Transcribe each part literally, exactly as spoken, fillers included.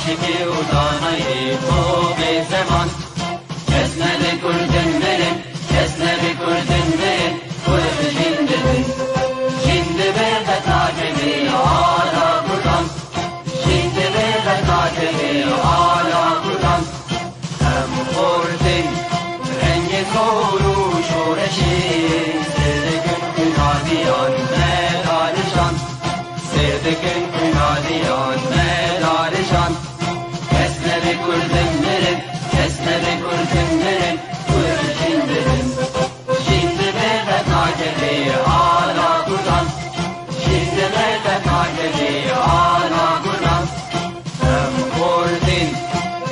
Çekê û danayê xo bê zeman. Kes nebe kurdin mirin, kes nebe kurdin mirin, kurd jîn dibin. Jîn dibe qet nakeve ala kurdan. Jîn dibe qet nakeve ala kurdan. Em xortin rengê zor û şoreşê, sêr dikin xwîna diyan me darijan. Sêr dikin xwîna diyan me darijan. Kes nebe kurdin mirin, kes nebe kurdin mirin, kurd jîn dibin. Jîn dibe qet nakeve ala kurdan. Jîn dibe qet nakeve ala kurdan. Em xortin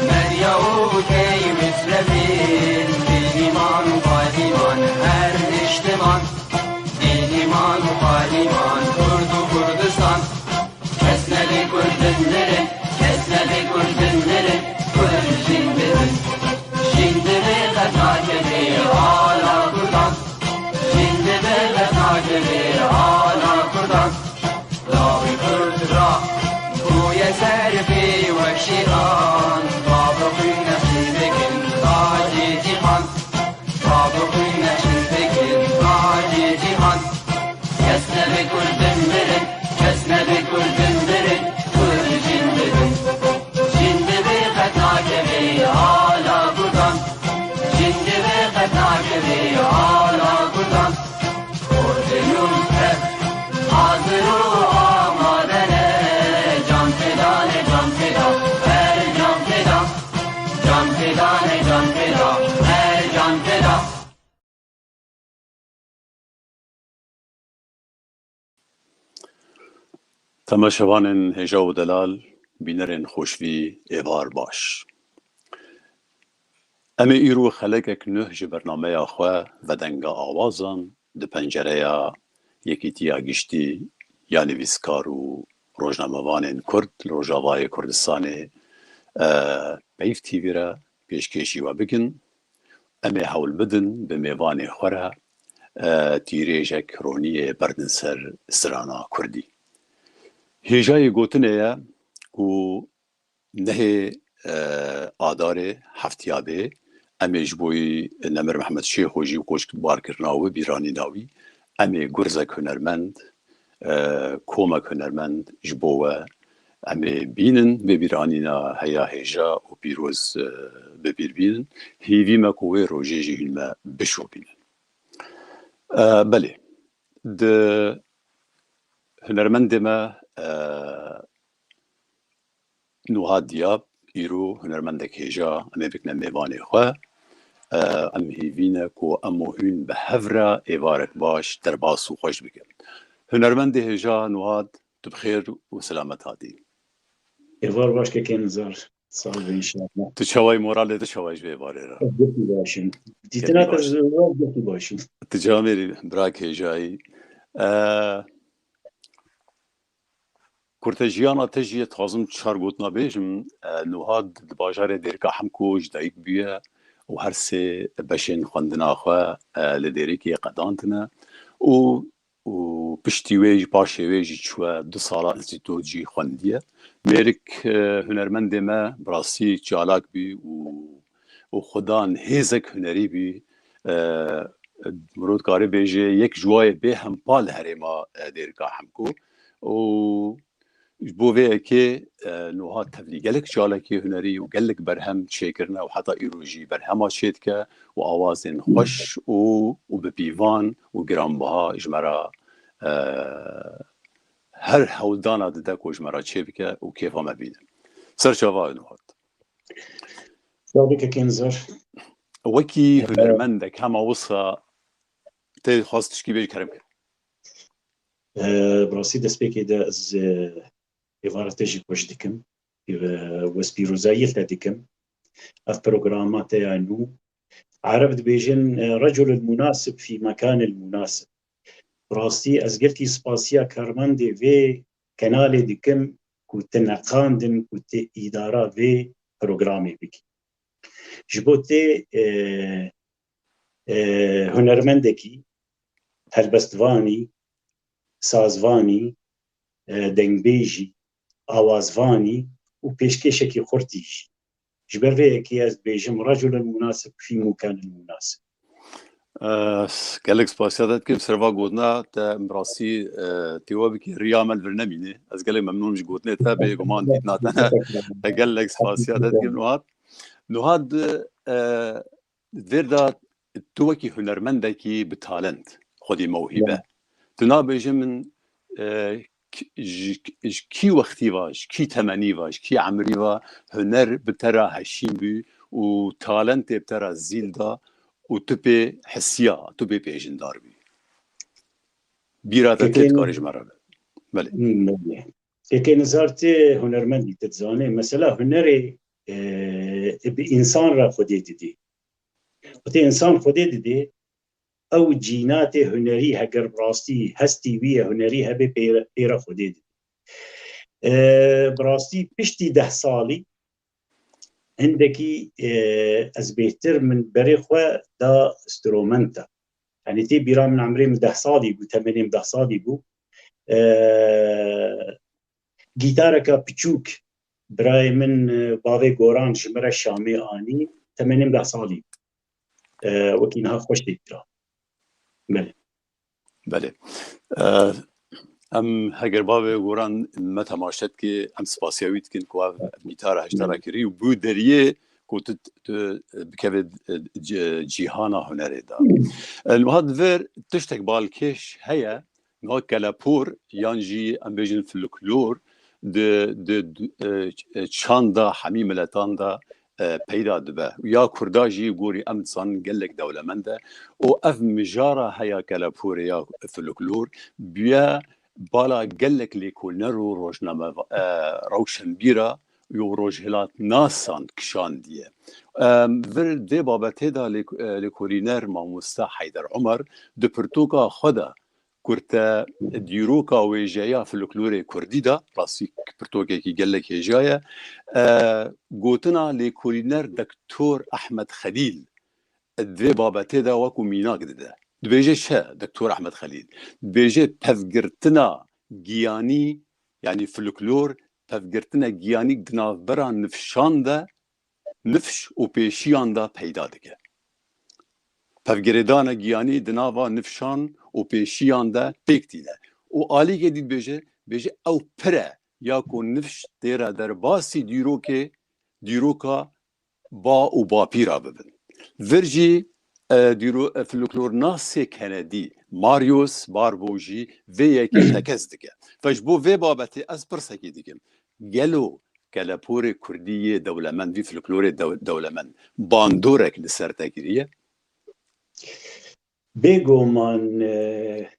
medya û key mislevin, bînîman û xwedîman her niştiman. Bînîman û xwedîman kurd û Kurdistan. Kes nebe kurdin mirin, kes nebe kurdin mirin, kurd jîn dibin. Jîn dibe qet nakeve ala kurdan. Jîn dibe qet nakeve ala kurdan. Lawê kurd ra bûye ser pê wek şêran. Bavê xwîn nexşî dikin tacê cîhan. Bavê xwîn nexşî dikin tacê cîhan. Kes nebe kurdin mirin, kes nebe kurdin mirin, kurd jîn dibin. Jîn dibe qet nakeve ala kurdan. Jîn dibe qet nakeve ala kurdan. Xortinû hev hazir û amade ne. Can feda ne, can feda, her can feda. Can feda ne, can feda, her can feda. Temaşevanên hêja û delal, bînerên xweşvî, êvar baş. Em ê îro xelekek nuh ji bernameya xwe Vedenga Awazan di pencereya Yekîtiya Giştî ya nivîskar û rojnamevanên Kurd li Rojavayê Kurdistanê, e, Peyv T V re pêşkêşî we bikin. Em ê hewl bidin bi mêvanê xwe re, e, tîrêjek roniyê berdin ser strana Kurdî. Hêjayê gotinê ye ku nehê, e, Adarê, heftiya bê, em ê ji bo wî Nemir Mehmet Şêxo jî û koçbarkirina wî, bîranîna wî, em ê gurzek hunermend, e, komek hunermend ji bo we em ê bînin, vê bîranîna heya hêja û pîroz, e, bi bîr bînin. Hîvî me ku wê rojê jî hûn me bişopînin. E, belê, di hunermendê me, e, Nuha Diyab, îro hunermendek hêja, em ê bikine mêvanê xwe. E, em hêvî ne ku em û hûn bi hev re êvarek baş, derbas û xweş bikin. Hunermendê hêja Nuha, tu bi xêr û selamet hatî. Êvar baş kekê Nizar. Sağ ol inşallah. Tu çawayî, moralê tu çawayî ji vê êvarê re? Ez gelkî baş im. Dîtina te zor gelkî baş im. Tu camêrî bira hêjayî. E, Kurte jiyana te jî dixwazim çar gotina bêjim. E, Nuha di bajarê Dêrika Hemko ji dayik bûye û her sê beşên xwendina xwe, e, li Dêrikê qedandine û, û piştî wê jî, paşê wê jî çûye du sala înstîtû jî xwendiye. Mêrik, e, hunermendê me bi rastî çalak bî û, û xwedan hêzek hunerî bî. E, mirov dikare bêje yek ji wayê bê hempa li herêma, e, Dêrika Hemko. Û ji bo vê yekê, e, Nuha tevlî gelek çalakî hunerî û gelek berhem çêkirine û heta îro jî berhema çêdike û awazên xweş û, û bi pîvan û giranbiha ji me re, e, her hewldana dide ku ji me re çêbike û kêfa me bîne. Ser çava Nuha. Sağ ol kekê Nizar. Wekî hunermendek hema wisa tê xwest tişkî bêjî, kerem kir. E, bi rastî destpêkê de ez, e, êvara te jî xweş dikim. E, wespîrozayî li te dikim. Ev programa te ya nû. Ereb dibêjin, e, "Reculul munasib fî mekanil munasib." Bi rastî ez gelkî spasiya karmendê vê kenalê dikim ku te neqandin ku te îdara vê programê bikî. Ji bo tê, e, e, hunermendekî, helbestvanî, sazvanî, e, dengbêjî, awazvanî, û pêşkêşekî xurtî jî. Ji ber vê yekê ez dibêjim, reculun munasib fî mukanin munasib. Eh, gelek spasiya te dikim, ser va gotina te, em rastî, eh, têwa bikî, riya me li vir nemîne. Ez gelek memnûn ji gotinê te, bêguman dîtina te ne. Te gelek spasiya te dikim, Nuhat. Nuhat, eh, vêr de tu wekî hunermendekî bi talent, xwedî mewhîbe. Tu nabêje min, eh, k-, ji, ji kî wextî va, ji kî temenî va, ji kî emrî va huner bi te re heşîn bû û talentê bi te re zîl da û tu pê hisiya, tu pê pêjindar bû. Bîra te tê, dikarî ji me re be. Belê. Yekê nizar tê hunermendî, tu dizanê. Mesela hunerê, e, bi însan re Xwedê didî. Wextê însan Xwedê didê, ew cînatê hunerî, heger bi rastî hestî wî ye hunerî hebe, pê re, pê re Xwedê didê. E, bi rastî piştî deh salî hindekî, e, ez bêhtir min berê xwe da stromenta. Yanî tê bîra min emrê min deh salî bû, temenê min deh salî bû. E, gîtareka piçûk birayê min, e, bavê Goran ji min re Şamê anî, temenê min deh salî bû. E, wekî niha xweş tê bîra. Belê. Belê. E, em heger bavê Goran me temaşe dike, em spasiya wî dikin ku ev gîtara hişta re kirî û bû deriyê ku tu, tu bikeve, e, ci-, cîhana hunerê de. E, niha di vir tiştek balkêş heye, niha kelepor yan jî em bêjin folklor di, di, di, e, çanda hemî miletan de, e, peyda dibe. Ya Kurda jî gorî em dizanin gelek dewlemend e û ev mijara heya keleporê ya folklor bûye bala gelek lêkolîner û rojname, e, rewşenbîra û rojhilatnasan kişandiye. Em, vir dê babetê de lêk-, e, lêkolîner mamoste Heyder Omer di pirtûka xwe de kurte dîroka wêjeya folklorê kurdî de, rastî pirtûkekî gelek hêja ye, e, gotina lêkolîner Doktor Ehmed Xelîl di vê babetê de wekû mînak dide. Dibêje çi Doktor Ehmed Xelîl? Dibêje pevgirtina giyanî, yanî folklor, pevgirtina giyanî di navbera nifşan de, nifş û pêşiyan de peyda dike. Pevgirêdana giyanî di nava nifşan û pêşiyan de pêk tîne. Û alîkê dî dibêje, dibêje ew pir e ya ku nifş tê re derbasî dîrokê, dîroka ba û bapîra bibin. Vir jî, e, dîro-, e, folklornasê Kenedî, Marius Barbo jî vê yekê tekez dike. Ve ji bo vê babetê ez pirsekê dikim. Gelo keleporê kurdî yê dewlemend, vî folklorê dew-, dewlemend, bandorek li ser te kiriye? Bêguman, e,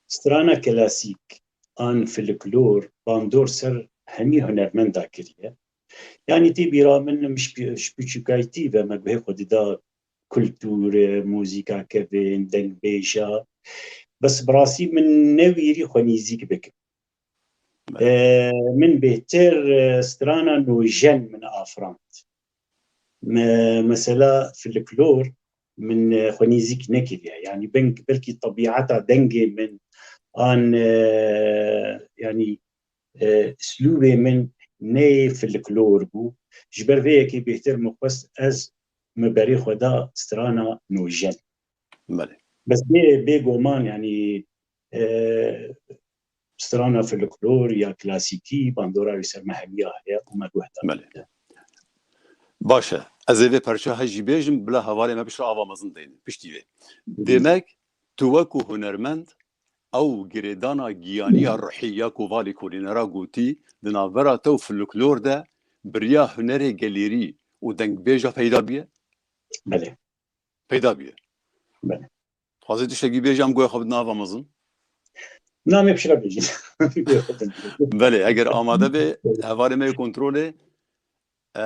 strana klasîk an folklor bandor ser hemî hunermenda kiriye. Yanî tê bîra min, min ji pi-, ji piçûkayîtî ve me guhê xwe dida kultûr, e, muzîka kevin, dengbêja. Bes bi rastî min newîrî xwe nîzîk bikim. Belê. E, min bêhtir, e, strana nûjen min afirand. Me-, mesela folklor min, e, xwe nîzîk nekiriye. Yanî ben-, belkî tebîeta dengê min an, e, yanî, e, îslûbê min ne folklor bû. Ji ber vê yekê bêhtir min xwest ez min berê xwe da strana nûjen. Belê. Bes bê, bêguman, yanî, e, strana folklor ya klasîkî bandora wî ser me hemiya heye û me guh da. Belê. Baş e. Ez ê vê perça he jî bêjim, bila hevalê me piştre ava mezin deynin. Piştî vê. Demek tu wekû hunermend ew girêdana giyanî ya ruhî ya ku va lêkolînera gotî di navbera te û folklor de bi riya hunerê gelêrî û dengbêja peyda bûye? Belê. Peyda bûye. Belê. Dixwazî tiştekî bêjî, em guhê xwe bidin ava mezin? Na, em ê piştre bêjin. Belê, eger amade be, hevalê me yê kontrolê, e,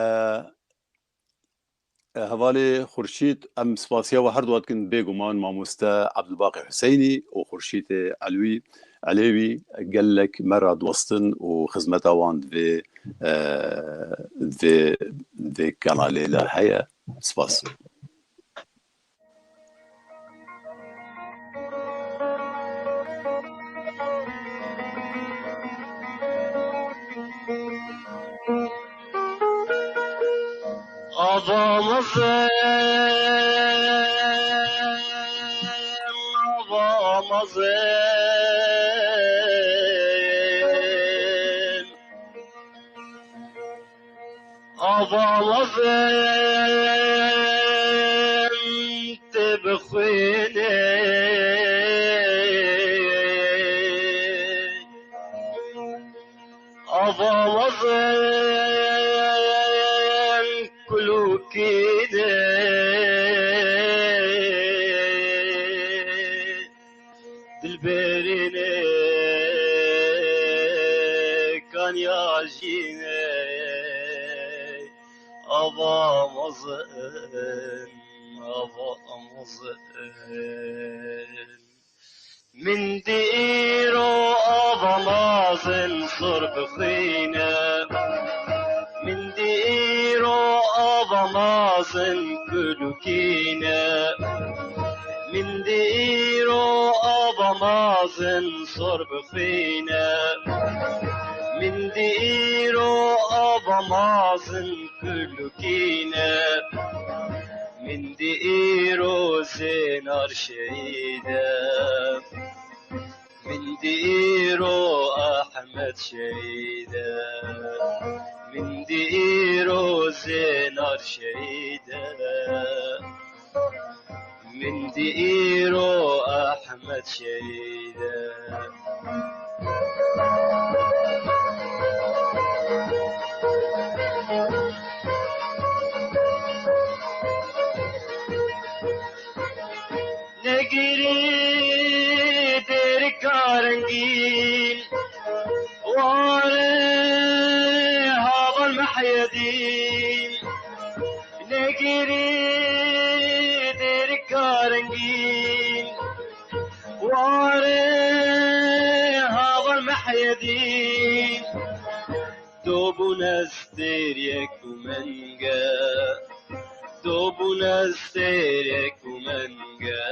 e, hevalê Xurşîd, em spasiya we her du dikin, bêguman mamoste Ebdulbaqî Huseynî û Xurşîdê Elwî, Elêwî, gelek me re diwestin û xizmeta wan di vê, e, di vê, di vê kanalê de heye. Spas. Avamazin, avamazin, avamazin te bixwîne. Avamazin kulukîne, dilberîne kanya jîne. Avamazin, avamazin. Min dîro avamazin sor bixwîne. Min dîro avamazin kulukîne. Min dîro avamazin sor bixwîne. Min dîro avamazin kulukîne. Min dîro Zênar şehîd e. Min dîro Ehmed şehîd e. Min dîro Zênar şehîd e. Min dîro Ehmed şehîd e. Negirî dêrika rengîn, ware havan Mehyedîn. Negirî dêrika rengîn, ware havan Mehyedîn. Dobûne stêriyek û menge, dobûne stêriyek û menge,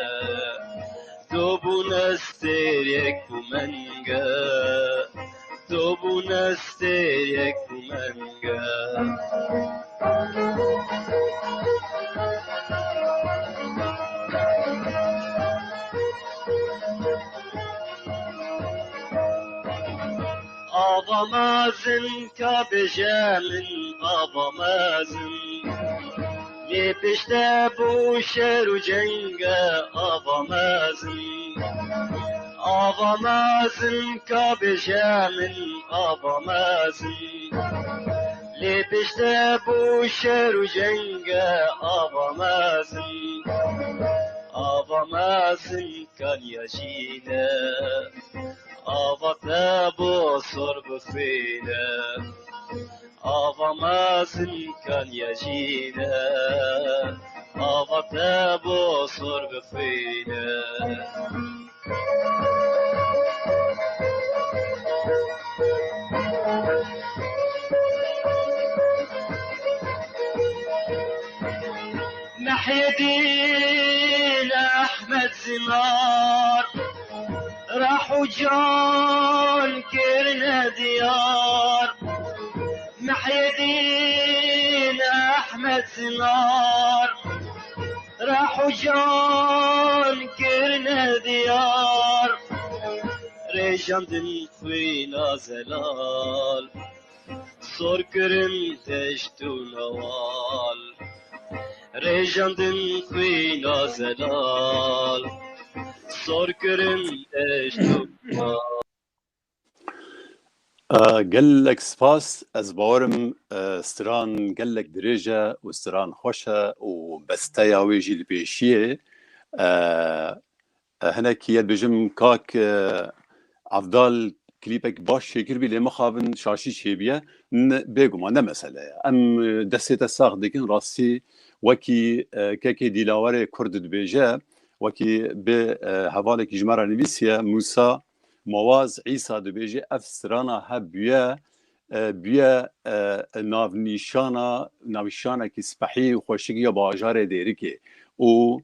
dobûne stêriyek û menge, dobûne stêriyek û menge. Ava mezin ka bêje min ava mezin. Lê pişte bû şer û cenge ava mezin. Ava mezin ka bêje min ava mezin. Lê pişte bû şer û cenge ava mezin. Ava mezin kaniya jîne. Ava te bo sor bixwîne. Ava mezin kaniya jîne. Ava te bo sor bixwîne. Mehyedîn Ehmed Zinar, reh û can kirine diyar. Mehyedîn Ehmed Zinar, reh û can kirine diyar. Rêjandin xwîna zelal, sor kirin deşt û newal. Rêjandin xwîna zelal, sor kirin deşt û newal. E, gelek spas. Ez bawerim, e, stran gelek dirêj e û stran xweş e û besteya wê jî li pêşiyê. E, e, hinekî yê dibêjim kak, e, Evdal klîpek baş çêkiribî, lê mixabin şaşî çêbûye. Ne, bêguman ne mesele ye. Em, e, destê te sax dikin, rastî wekî, e, kekê Dîlawerê Kurd dibêje, wekî bi, e, hevalekî ji me re nivîsiye, Mûsa Mawaz Îsa dibêje, ev strana hebûye, e, bûye, e, navnîşana, navnîşanekî spehî û xweşik ya bajarê Dêrikê û,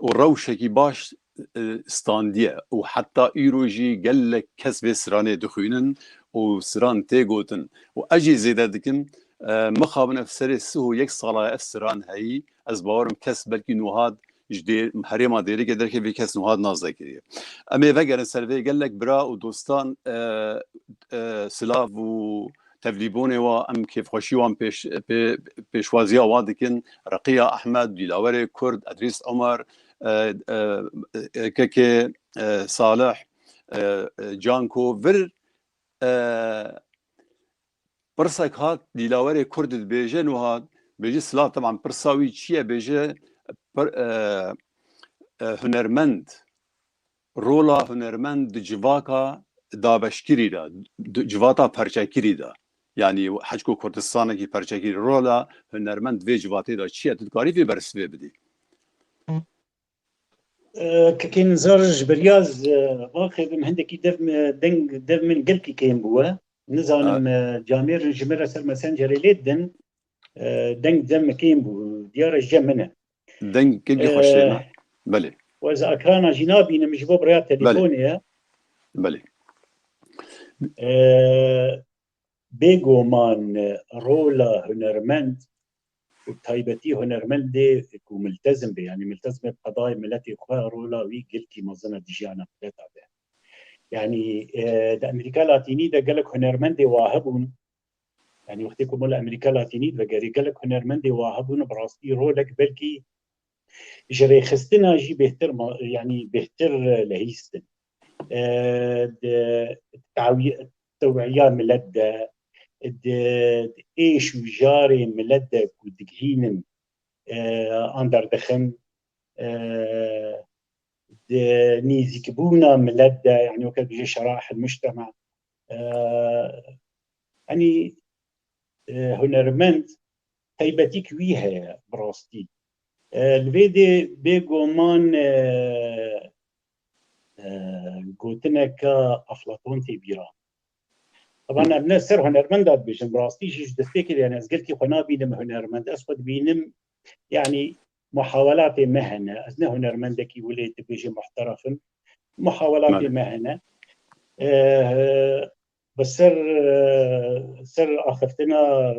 û rewşekî baş, e, standiye û heta îro jî gelek kes vê stranê dixwînin û stran tê gotin û ez jî zêde dikim, E, mixabin ev serê sih û yek sala ev siran heyî, ez bawerim kes belkî nuha ji dê-, herêma Dêrikê derkevî kes nuha nazekiriye. Em ê vegerin ser vê gelek bira û dostan, e, e, silav û tevlîbûnê wa em kêfxweşî wan pêş-, pê-, pêşwaziya wa dikin. Reqiya Ehmed, Dîlawerê Kurd, Edrîs Omer, e, e, e, Kekê, e, Salih, e, e, Canko, vir, e, pirsek hat Dîlawerê Kurd dibêje, nuha bêje silav, teban pirsa wî çi ye? Bêje pir-, e, e, hunermend, rola hunermend di civaka dabeşkirî de, di civata perçekirî de, yanî hecko Kurdistanekî perçekirî, rola hunermend vê civatê de çi ye? Tu dikarî vê bersivê bidî? E, Kekê Nizar, ji beriya ez, e, van xêbim hindekî dev mi, deng, dev min gelkî kêm bûye. Nizanim, e, camêr ji min re ser Messengerê lê didin. E, deng dev mi kêm bû. Diyar e ji cem min e. Deng gelkî xweş tê, e, ne? Belê. Û ez ekrana jî nabînim ji bo bi rêya telefonê ye. Belê. E, Bêguman rola hunermend û taybetî hunermendê ku miltezim be, yanî miltezim be bi qedayê miletê xwe, rola wî gelkî mezin e di jiyana mileta de. Yanî, e, di Amerîka Latînî de gelek hunermendê wa hebûn. Yanî wextê ku me li Amerîka Latînî vegerî, gelek hunermendê wa hebûn, bi rastî rolek belkî ji rêxistina jî bêhtir ma-, yanî bêhtir lehîstin. E, di tawî-, tewiya milet de, di êş û jarê milet de ku digihînin, e, an derdixin, e, di nîzîkbûna milet de, yanî weke dibêje şeraih el-mujtema, e, yanî, e, hunermend taybetîk wî heye bi rastî. E, li vê dê bêguman, e, e, gotineka Aflaton tê bîra. Taban em ne ser hunermenda dibêjin, bi rastî jî ji destpêkê de, yani ez gelkî xwe nabînim hunermend, ez xwe dibînim, yani muhawelatê me hene, ez ne hunermendekî wile dibêje muhteref im, muhawelatê me hene. E, bi ser, e, ser axiftina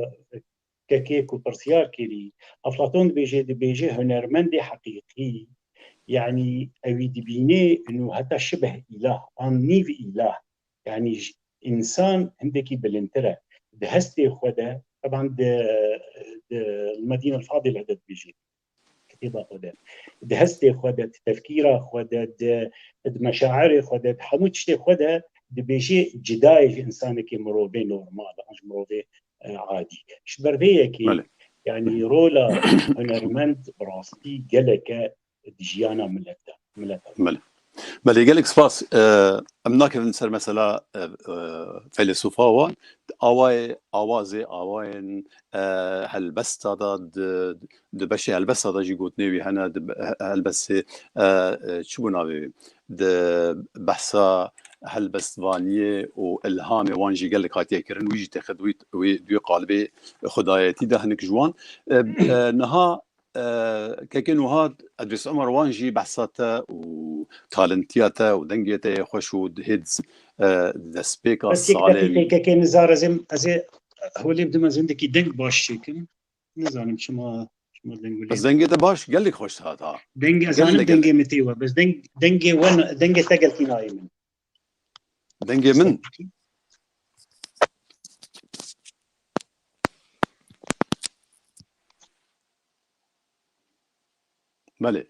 kekê ku pirsiyar kirî, Aflaton dibêje, dibêje hunermendê heqîqî, yanî ewî dibînê û heta şibeh îlah an nîv îlah, yanî ji însan hindekî bilindtir e. Di hestê xwe de, teban di, di Medîn el Fadil hede dibêje, kitêba xwe de. Di hestê xwe de, di tefkîra xwe de, di, di meşairê xwe de, di hemû tiştê xwe de dibêje cida ye ji însanekî mirovê normal, an ji mirovê, e, adî. Ji ber vê yekê, Belê. yanî rola hunermend bi rastî gelek e di jiyana mileta, mileta. Belê. Belê, gelek spas. E, em nakevin ser mesela, e, e, feylesofa wan. Awayê, awazê, awayên, e, helbesta de, di, di beşê helbesta de jî gotinê wî hene, di be-, he-, helbestê, e, e, çi bû navê wî? Di behsa helbestvaniyê û ilhamê wan jî gelek hatiye kirin. Wî jî têxit wî, wî, wî qalibê xwedayetî de hinek ji wan. E, e, niha E, kekê Nuha, Edrîs Omer wan jî behsa te û talentiya te û dengê te yê xweş û hêd, e, destpêka Bes yek salê deqîqe wî. Kekê Nizar, ez ê, ez ê holê bidim, ez hindekî deng baş çêkim. Nizanim çima, çima deng Ez wile. Dengê te baş, gelek xweş dihat ha. Deng, ez Gelek, zanim gelek. Dengê min tê we, bes deng, dengê we, dengê te gelkî nayê min. Dengê min? Belê.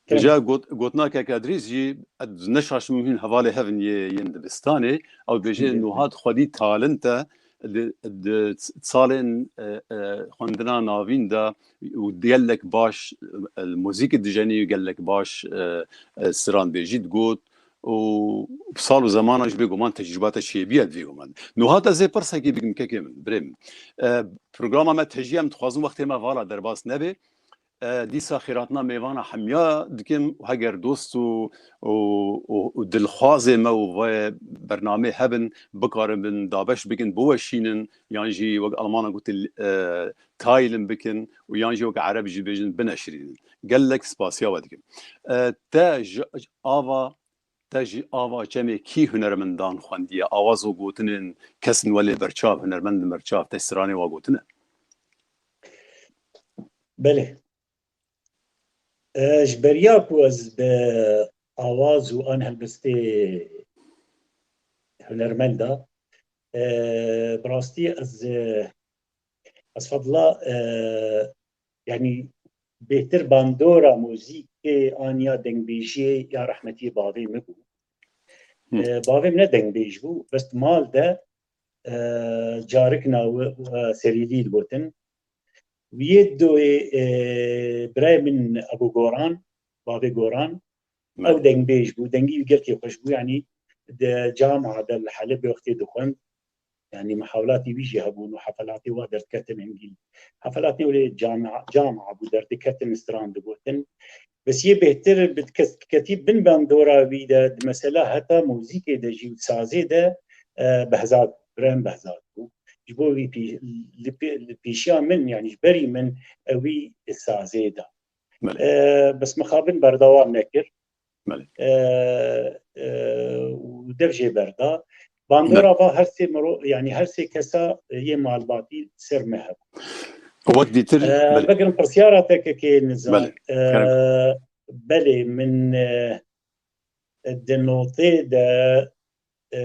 Kerem. Îja got-, gotina keke Edrîs jî, ez neşaşim hîn hevalê hev in yê, yên dibistanê, ew dibêje Hı hı. Nuha di xwedî talent e, di, di salên, e, e, xwendina navîn de û gelek baş, e, muzîkê dijenî û gelek baş, e, e, stranbêjî digot û sal û zemana jî bêguman tecrûba te çêbûye di vê guman. Nuha ez ê pirsekê bikim kekê min, birê min. E, programa me tejî em dixwazin wextê me vala derbas nebe. E, dîsa xêrhatina mêvana hemiya dikim û heger dost û, û, û, û dilxwazê me û vê bernamê hebin, bikaribin dabeş bikin, biweşînin, yan jî wek Almana gotin, e, teilen bikin û yan jî wek Ereb jî bêjin bineşirînin. Gelek spasiya we dikim. E, te ji, ji ava te ji ava çemê kî hunermendan xwendiye? Awaz û gotinên kesên welê berçav, hunermendin berçav, te stranê wa gotine? Belê. E, ji beriya ku ez bi awaz û an helbestê hunermenda, e, bi rastî ez, e, ez fedla, e, yanî bêhtir bandora muzîkê an ya dengbêjiyê ya rehmetiyê bavê min bû. E, bavê min ne dengbêj bû, bes mal de, e, carikna wi, e, serîlî digotin. Wiyê doyê, e, birayê min Ebû Goran, bavê Goran, ew dengbêj bû, dengî wî gelkî xweş bû, yanî di camia de li Helebê wextê dixwend, yanî mihawlatê wî jî hebûn û hefelatê wa derdiketin hingî. Hefelatê wê camia, camia bû, derdiketin, stran digotin. Bes yê bêhtir bi kes-, ketî bin bandora wî de, di mesela heta muzîkê de jî û sazê de, e, Behzad, Birem Behzad bû. Ji bo wî pî-, li pê-, li pêşiya min, yanî ji berî min, e, wî sazê da. Belê. E, bes mixabin berdewam nekir. Belê. E, e, û dev jê berda. Bandora va her sê miro-, yanî her sê kesa, e, yê malbatî ser me hebû. Wek dîtir, e, belê. Vekirin pirsyara te kekê Nizam. Belê. E, kerem. Belê, min, e, di notê de, e,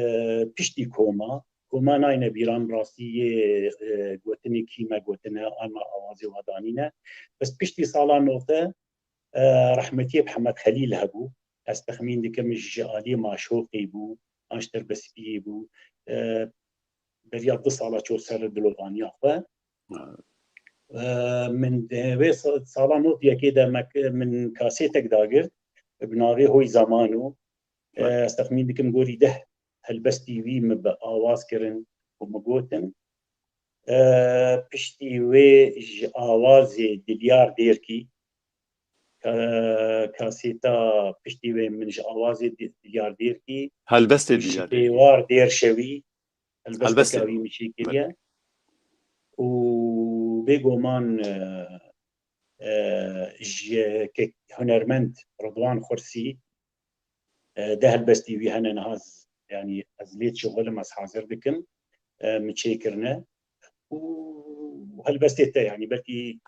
piştî koma, koma nayne bîran rastî yê, e, gotinê kî me gotine, an me awazê wa danîne. Bes piştî sala note, e, rehmetiyê Mihemed Xelîl hebû. Ez texmîn dikim ji aliyê Maşoqê bû, an ji Terbespiyê bû. E, beriya du sala çû ser dilovaniya xwe. Ha. E, min di wê sa-, sala nod yekê de me, min kasêtek dagirt, bi navê Hoy Zamano. E, belê. Ez texmîn dikim gorî deh helbestî wî min bi awaz kirin û min gotin. E, piştî wê ji awazê Dilyar Dêrkî, ka-, kasêta piştî wê min ji awazê Di-, Dilyar Dêrkî, helbestê Dilyar Dêrkî, Şipêwar Dêrşewî, helbesteka wî min çêkiriye. Belê. Û bêguman, e, e, ji ke-, hunermend Ridwan Xursî, e, de helbestî wî hene niha z-, yanî ez lê dişixulim, ez hazir dikim, e, min çêkirine. Û helbestê te, yanî belkî,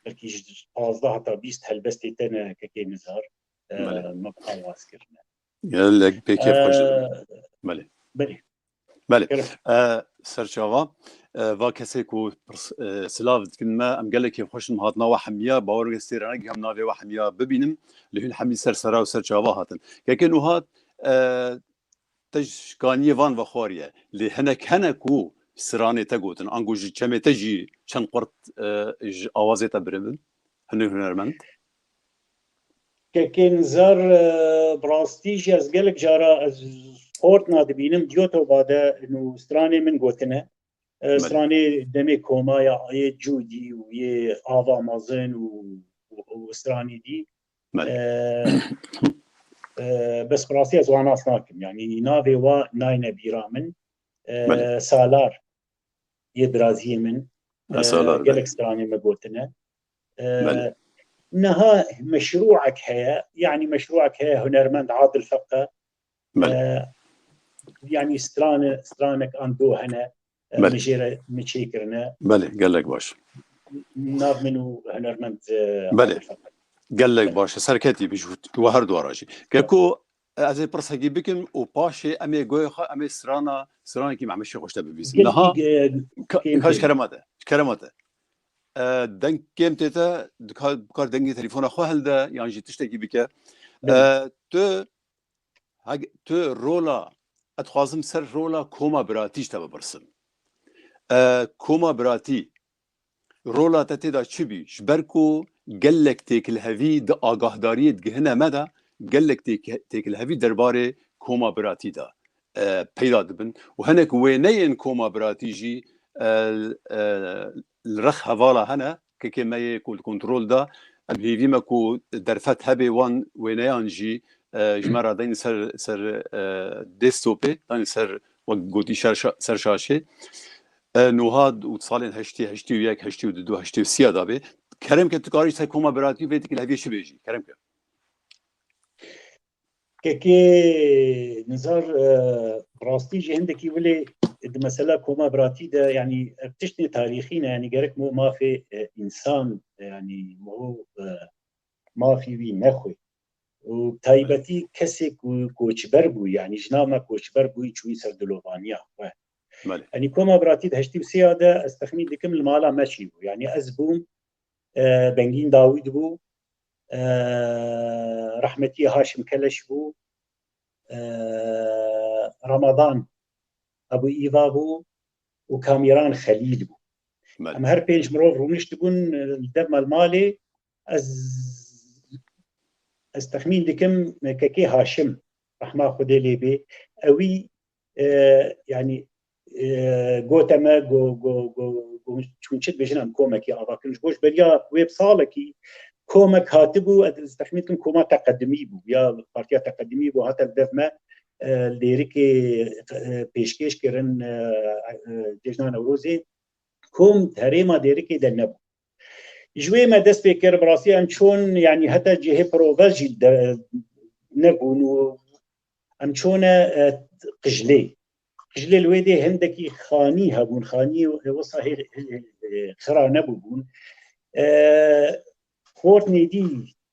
belkî ji pazdeh heta bîst helbestê te ne kekê Nizar, e, belê. Me bi awaz kirine. Gelek pê kêfxweş dibin. E, belê. Belê. Belê. Kerem. E, serçava, e, va kesê ku pirs-, e, silav dikin me, em gelek kêfxweş in, hatina we hemiya, bawer bike sêrane em navê we hemiya bibînim, li hûn hemî ser sera û ser çava hatin. Kekê Nuha, e, te ji kaniyê van vexwariye, lê hinek hene ku stranê te gotin, ango ji çemê te jî çend qurt, e, ji awazê te biribin? Hinek hunermend? Kekê Nizar, e, bi rastî jî ez gelek cara ez xort nadibînim, YouTube'a de nû stranê min gotine. E, belê. Stranê demê koma ya yê Cûdî û yê Ava Mezin û, û, û stranê dî. Belê. E, e, bes bi rastî ez wan nas nakim. Yanî navê wa nayne bîra min. E, belê. Salar yê biraziyê min. E, e, Salar, gelek belê. Stranê me gotine. E, belê. Niha meşrûek heye, yanî meşrûek heye hunermend Adil Feqe. Belê. E, yanî strane-, stranek an do hene, e, belê. Min jê re min çêkirine. Belê, gelek baş. Nav min û hunermend, e, belê. Adil Feqe. Gelek baş. Serketî bi ji we her dua re jî. Keko, ez ê pirsekî bikim û paşê em ê goyê xwe, em ê strana, stranekî Mehmet Şêxweş te bibîsim. Gelkî, niha, e, ka-, ka ji kerema te, ji kerema te. E, deng kêm tê te, dikar, bikar dengê telefona xwe hilde, yan jî tiştekî bike. Belê. E, tu, heg-, tu rola, ez dixwazim ser rola koma biratî ji te bipirsim. E, koma biratî, rola te tê de çi bî? Ji ber ku gelek têkilhevî di agahdariyê digihine me de, gelek têk-, têkilhevî derbarê koma biratî de, e, peyda dibin. Û hinek wêneyên koma biratî jî, e, e, li rex hevala hene, kekê me yê ku li kontrol de, em hêvî me ku derfet hebe wan wêneyan jî, e, ji me re deyn ser, ser, e, desktopê, deyn ser, wek gotî, şer şa-, ser şaşê. E, nuha û salên heştê, heştê û yek, heştê û du, heştê û sê de be. Kerem ke tu karî ser koma biratî vê têkilheviyê çi bêjî? Kerem ke. Kekê Nizar, e, bi rastî jî hindekî wilê di mesela koma biratî de, yanî ev tiştê tarîxî ne, yanî gerek mo mafê, e, însan, e, yanî mo, e, mafî wî nexwe. Û taybetî kesê ku koçber bû, yanî ji nav me koçber bûyî çûyî ser dilovaniya xwe. Belê. Yanî koma biratî di heştê û sê ya de ez texmîn dikim li mala me çî bû. Yanî ez bûm, e, Bengîn Dawîd bû, e, rehmetî Haşim Keleş bû, e, Ramadan Ebû Îva bû û Kamîran Xelîl bû. Belê. Em her pênc mirov rûniştibûn, e, li dev me li malê. Ez, ez texmîn dikim, kekê Haşim, rehma Xwedê lê bê, ewî, e, yanî, e, gote me, go, go, go, go, çûn çi dibêjin, em komekî ava kirin. Ji bo ji beriya wê bi salekî komek hatibû, ez texmîn dikim koma teqedimî bû, ya partiya teqedimî bû, hate li dev me, e, li Dêrikê, e, pêşkêş kirin, e, e, cejna Newrozê. Kom di herêma Dêrikê de nebû. Ji wê me dest pê kir, bi rastî em çûn, yanî heta cihê prove jî de nebûn û em çûne, e, Qijlê. Qijlê li wê dê hindekî xanî hebûn, xanî wisa hê, hê, hê, xira nebûbûn. E, Xort nêdî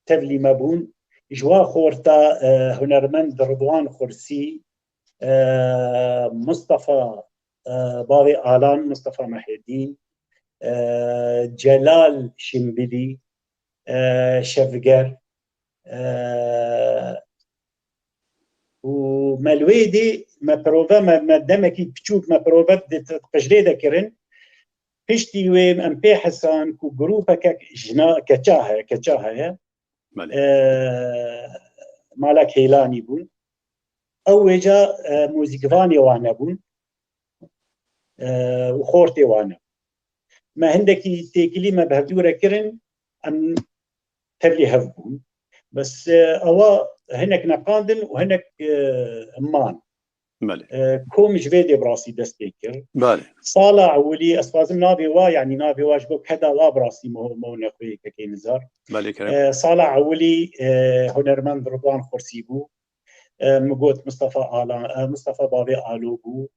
tevlî me bûn. Ji wa xorta, e, hunermend Ridwan Xursî, e, Mustafa, e, bavê Alan, Mustafa Mehedîn, e, Celal Şimbilî, e, Şevger, e, û me li wê dê me prove, me, me demekî piçûk me prove di, di Qijlê de kirin. Piştî wê em pê hesan ku grûpekek jina keça heye, keça heye. Belê. E, Mala Keylanî bûn. Ew wêca, e, muzîkvanê wan nebûn. E, û xortê wan nebûn. Me hindekî têkilî me bi hevdû re kirin, em tevlî hev bûn. Bes, e, ewa hinek neqandin û hinek, e, man. Belê. E, kom ji vê dê bi rastî dest pê kir. Belê. Sala ewilî, ez dixwazim navê wa, yanî navê wa ji bo keda wa bi rastî mo, mo nexwê kekê Nizar. Belê, kerem. E, sala ewilî, e, hunermend Ridwan Xursî bû. E, min got Mistefa Ala, e, Mistefa Bavê Alo bû.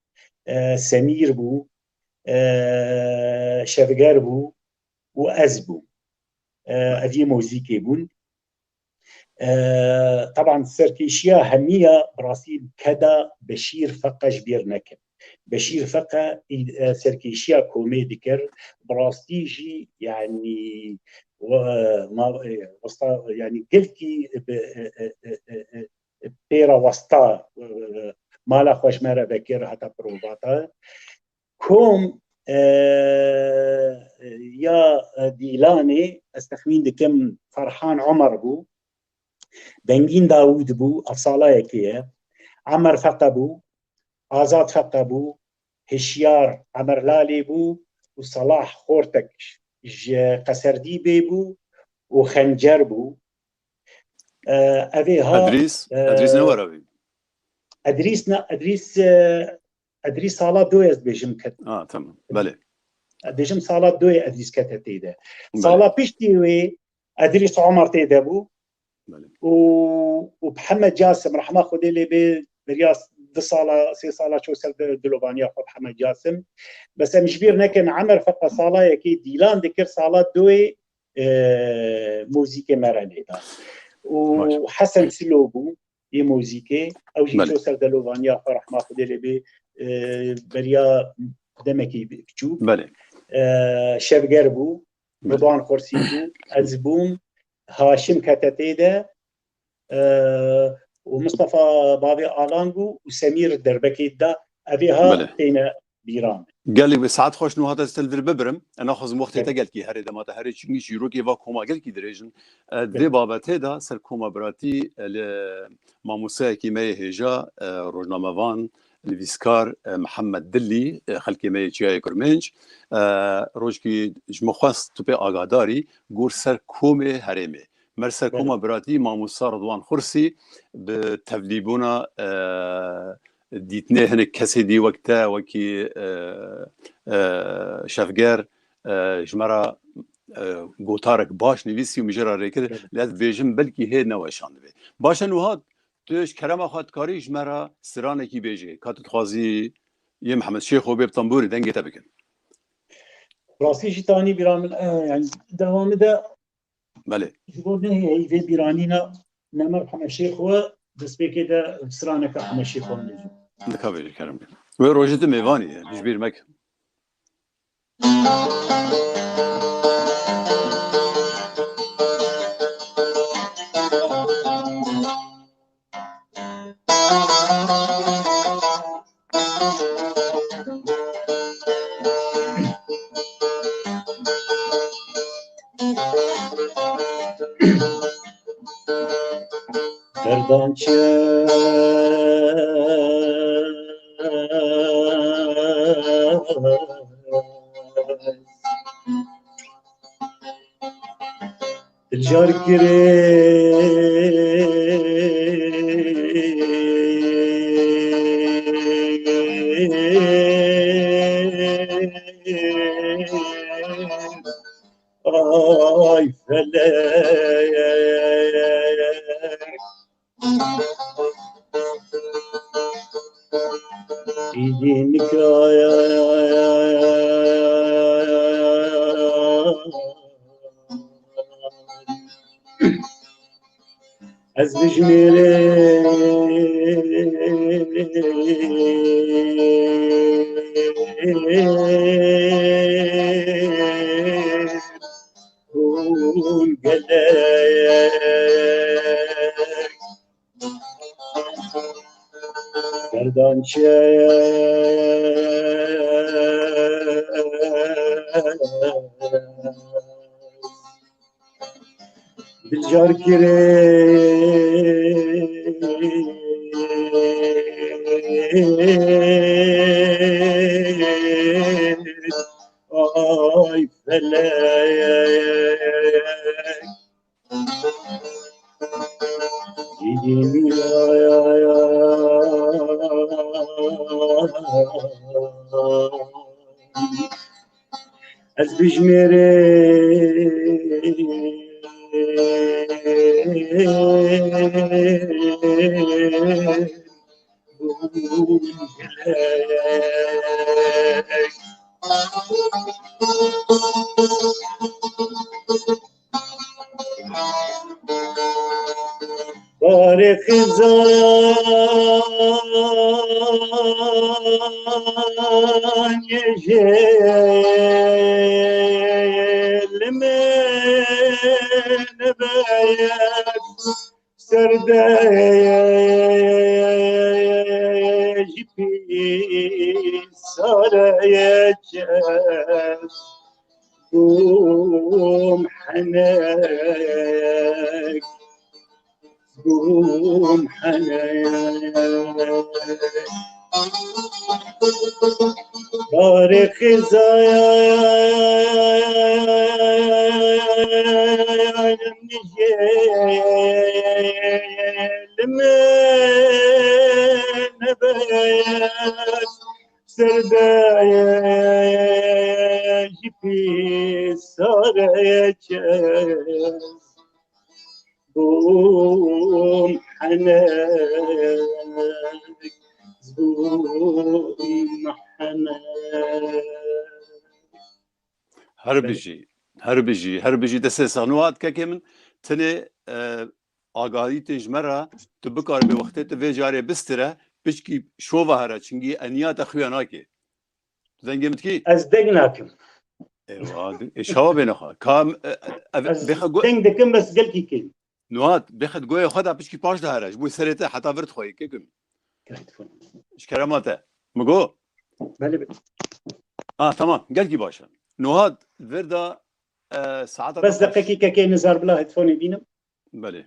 E, Semîr bû. E, Şevger bû. Û ez bûm. E, ev yê mozîkê bûn. E, Teban serkêşiya hemiya bi rastî keda Beşîr Feqe ji bîr nekin. Beşîr Feqe, e, serkêşiya komê dikir. Bi rastî jî, yanî, we-, ma-, e, westa, yanî gelkî bi, e, e, e, e, e, pê re westa, e, mala xwe ji me re vekir heta provata. Kom, e, ya, e, Dîlanê, ez texmîn dikim Ferhan Omer bû, Bengîn Dawûd bû, ev sala yekê ye, Emer Feqe bû, Azad Feqe bû, Hişyar Emer Lalê bû û Salah Xortek ji Qeserdîbê bû û Xencer bû. E, evê ha, Edrîs, e, Edrîs ne were bî? Edrîs ne, Edrîs, e, Edrîs sala doyê ez dibêjim ket. Ah, tamam. Belê. Ez dibêjim sala doyê Edrîs kete tê de. Belê. Sala piştî wê Edrîs Omer tê de bû. Belê. Û, û Mihemed Casim, rehma Xwedê lê bê, beriya du sala, sê sala çû ser di-, dilovaniya xwe Mihemed Casim. Bes em ji bîr nekin, Emer Feqe sala yekê Dîlan dikir, sala doyê, e, muzîkê me re lê da. Û Baş. Hesen Silo bû. Yê muzîkê. Ew jî Belê. Çû ser delovaniya xwe, rehma Xwedê lê bê, e, beriya demekî biçûk. Belê. E, Şevger bû, Belê. Ridwan Xursî bû, ez bûm, Haşim kete tê de, e, û Mistefa Bavê Alan bû û Semîr derbekê da. Evê ha Belê. Têne bîran. Gelek bi saet xweş nû hate stil dir bibirim. Ez naxwazim wextê Evet. Te gelkî herê dema te herê çimî çîrokê va koma gelkî dirêjin. E, Evet. Vê babetê de ser koma biratî, e, li mamosteyekî me yê hêja, e, rojnamevan, nivîskar, e, Mihemed Dillî, e, xelkê me yê Çiyayê Kurmênc, e, rojkî ji min xwest tu pê agadarî, gor ser komê herêmê. Mer ser Evet. Koma biratî mamosta Ridwan Xursî bi tevlîbûna, e, dîtinê hinek kesê dî wek te, wekî, e, e, Şevger, e, ji me re, e, gotarek baş nivîsî û min jê re rê kir, Evet. lê ez dibêjim belkî hê neweşandibe. Baş e, niha Tu ji kerema xwe dikarî ji me re stranekî bêjî. Ka tu dixwazî yê Mihemed Şêxo bê bi tembûrê dengê te bikin. Rastî jî tanî bîra min, e, yani dewamî de Belê. Ji bo nehê vê bîranîna ne me Heme Şêxo, destpêkê de straneke Heme Şêxo min dibêjim. Dika bêjî kerem. Wê rojê tu mêvanî ye, ji bîr meke. Derdan çi Dilcar kirê Ay felek. Îdî nikaya. Ez bijmêrê hûn gelek. Berdan çi Dilcar kirê ay felek. Ez bijmêrê Barê xizanê jê li min be. Serdê ji pîsarê çes bûm henek, bûm henek. Barê xizayên jê li min be, serdê ji pîsarê çes. Bûm henek, bûm henek. Her bijî, her bijî, her bijî, destê sax. Niha kekê min, tenê, e, agahî tê ji me re, tu bikaribê wextê tu vê carê bistire, piçkî şova here, çingî eniya te xuya nake. Tu dengê min dikî? Ez deng nakim. Ewa, e, şawa bêne xwe. Ka, e, e, Ez bêxe go- deng dikim, bes gelkî kêm. Nuhat, bêxe goyê xwe da piçkî paş de here. Ji bo serê te heta vir dixweyî, kekim. Ji kerema te. Mi go? Belê, belê. Ah, tamam. Gelkî baş e. Nuhat, vir da, e, saeta Bes deqekî kekê nizar bila headphone-ê bînim. Belê.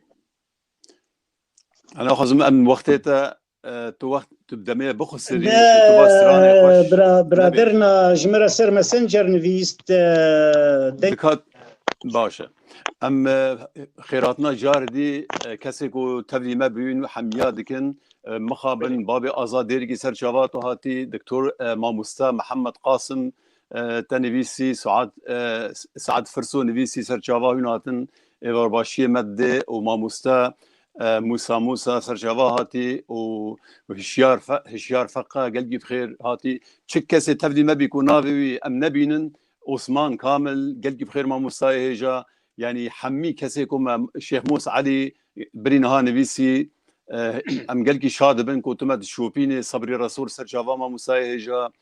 Ana xwazim em wextê te, e, tu wext tu demê bixusirî, Ne, tu va stranê xweş. Bira, biraderna ji min re ser Messenger nivîst, e, dek- Dikat baş e. Em, e, xêratina car dî, e, kesê ku tevlî me bûn hemiya dikin, e, mixabin babê Azad Dêrikî ser çava tu hatî, Doktor, e, Mamoste Mihemed Qasim, e, te nivîsî, Saad, e, Saad Firso nivîsî ser çava hûn hatin, êvarbaşiyê me didê û mamoste, e, Musa Musa serçava hatî û Hişyar Fe-, Hişyar Feqa gelkî bi xêr hatî. Çi kesê tevdî me bî ku navê wî em nebînin, Osman Kamil gelkî bi xêr mamostayê hêja, yanî hemî kesê ku me Şêx Mûs Elî birî niha nivîsî, e, em gelkî şa dibin ku tu me dişopînê, Sebrî Resûl serçava mamostayê hêja,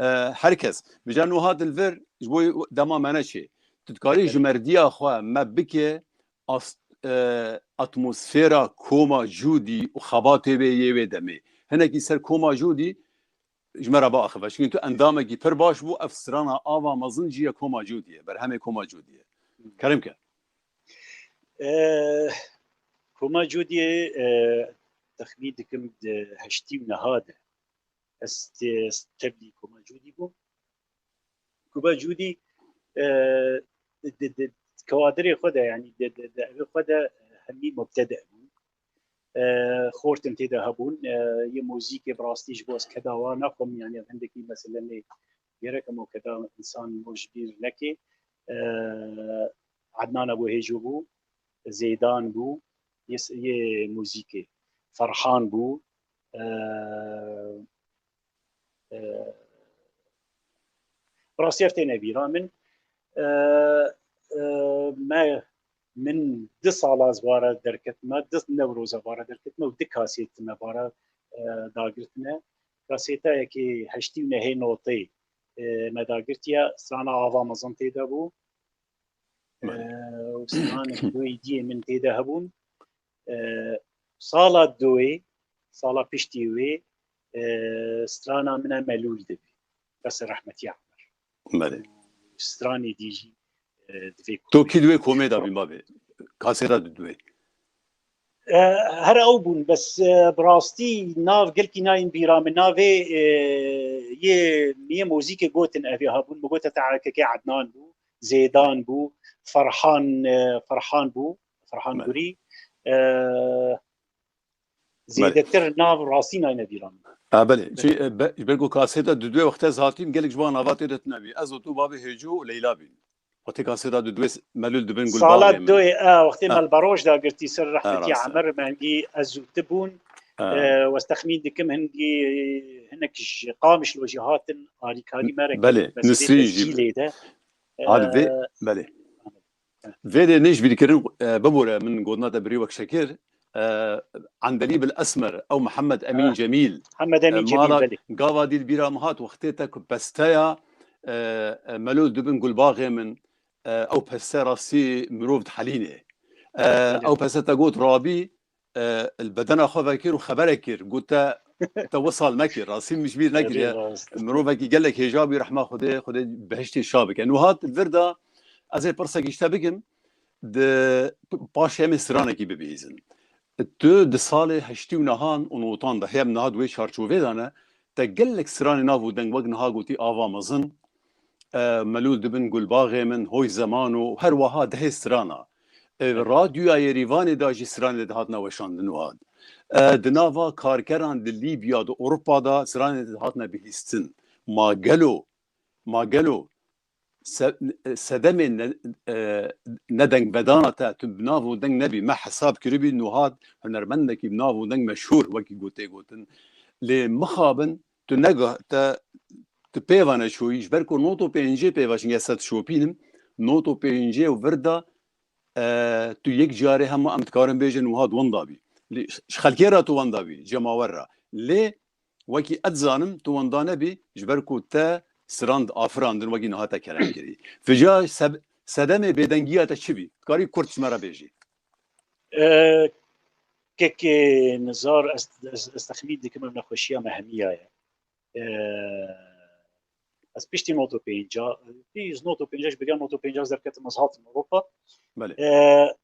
e, her kes. Vêca niha di li vir ji bo dema me neçê. Tu dikarî ji merdiya xwe me bike as-, e, atmosfera koma Cûdî û xebatê wê yê wê demê. Hinekî ser koma Cûdî ji me re biaxive. Çimkî tu endamekî pir baş bû, ev strana Ava Mezin jî ye koma Cûdî ye, berhemê koma Cûdî ye. Kerem ke. E, koma Cûdî, e, texmîn dikim di heştî û neha de ez tê-, tevlî koma Cûdî bûm. Koma Cûdî, e, di, di, di kewadirê xwe de, yanî di, di, di evê xwe de hemî mubtede bûn. E, xortin tê de hebûn. E, yê muzîkê bi rastî ji bo ez keda wa naxwim, yanî ev hindekî meselenê gerek em keda însan mo ji bîr neke. E, Ednan Ebû Hêco bû, Zêdan bû, yê, yê muzîkê, Ferhan bû, e, e, bi rastî ev têne bîra min. E, e, me, min du sala ez ware derketime, du Newroza ware derketime û du kasêt me ware, e, dagirtine. Kasêta yekê heştî û nehê notê, e, me dagirtiye, strana Ava Mezin tê de bû. Belê. E, û stranek duyê diyê min tê de hebûn. E, sala duyê, sala piştî wê, e, strana min e Melûl dibî. Qesir Rehmetî Emer. Belê. Stranê dî jî, e, divê. To kî di wê komê de bî, bavê? Kasêta di duê. E, her ew bûn, bes, e, bi rastî nav gelkî nayên bîra min. Navê, e, yê, yê muzîkê gotin evê hebûn. Min gote te kekê Ednan bû, Zêdan bû, Ferhan, e, Ferhan bû, Ferhan Belê. Gurî. E, Belê. Zêdetir nav rastî nayne bîra min. A, belê. Belê. Çi, e, be-, ji ber ku kasêta di duê wextê ez hatîm, gelek ji van nava tê de tune bî. Ez û tu, bavê Hêco û Leyla bîn. Wextê kasêta di duê s-, Melûl dibin Gulbağê min. Sala duê, e, wextê Ha. me li Baroş dagirtî ser Ha, rehmetî rast e. Emer, me hingî ez û ti bûn. Ha. E, wez texmîn dikim hingî hinek ji Qamişlo jî hatin alîkarî me re Belê, kirin, meselê Nisrîn jî tescîlê de. Hadi vê, E, belê. Vê de nêj bîrkirin, e, bibore min gotina te birî wek şekir. E, Endelibil Esmer, ew Mihemed Emîn Ha. Cemîl. Mihemed Emîn E, Cemîl, mala belê. Gava dîl bîra min hat wextê te ku pesteya, e, e, Melûl dibin Gulbağê min, e, ew peste rastî mirov dihelînê. E, Belê. Ew peste te got rabî, e, li bedena xwe vekir û xeberek kir. Got te, te wisal mekir. Rastî min ji bîr nekiriye. Erê rast. Mirovekî gelek hêja bû, rehma Xwedê, Xwedê behiştê şa bike. Niha di vir de ez ê pirsekî ji te bikim, di paşê em ê stranekî bibihîzin. Tu di salê heştî û nehan û notan de, hê em niha di wê çarçovê de ne, te gelek stranê nav û deng wek niha gotî Ava Mezin, e, Melûl dibin Gulbaxê min, Hoy Zeman û her wiha dehê strana. E, Evet. Radyoya Yerîvanê de jî stranê dihatine weşandin û hat. E, di nava karkeran di Lîbya, di Ewropa de stranê dihatine bihîstin. Ma gelo, ma gelo se-, sedemê ne-, e, nedengvedana te, tu bi nav û deng nebî, me hesab kiribî, nû hat hunermendekî bi nav û deng meşhûr, wekî gotê gotin. Lê mixabin, tu nega-, te, tu pêva neçûyî, ji ber ku not û pêncê pêva, çimkî ez te dişopînim, not û pêncê û vir de, e, tu yek carê hema em dikarin bêjin wiha di wenda bî. Lê ji xelkê re tu wenda bî, cemawer re. Lê wekî ez dizanim tu wenda nebî, ji ber ku te strand afirandin wekî niha te kerem kirî. Vêca seb-, sedemê bêdengiya te çi bî? Dikarî kurt ji me re bêjî. E, kekê Nizar, ez, ez, ez texmîn dikim ev nexweşiya me hemiya ye. E, ez piştî not û pênca, pîz not û pênca, ji bigel not û pênca ez derketim, ez hatim Ewropa. Belê. E,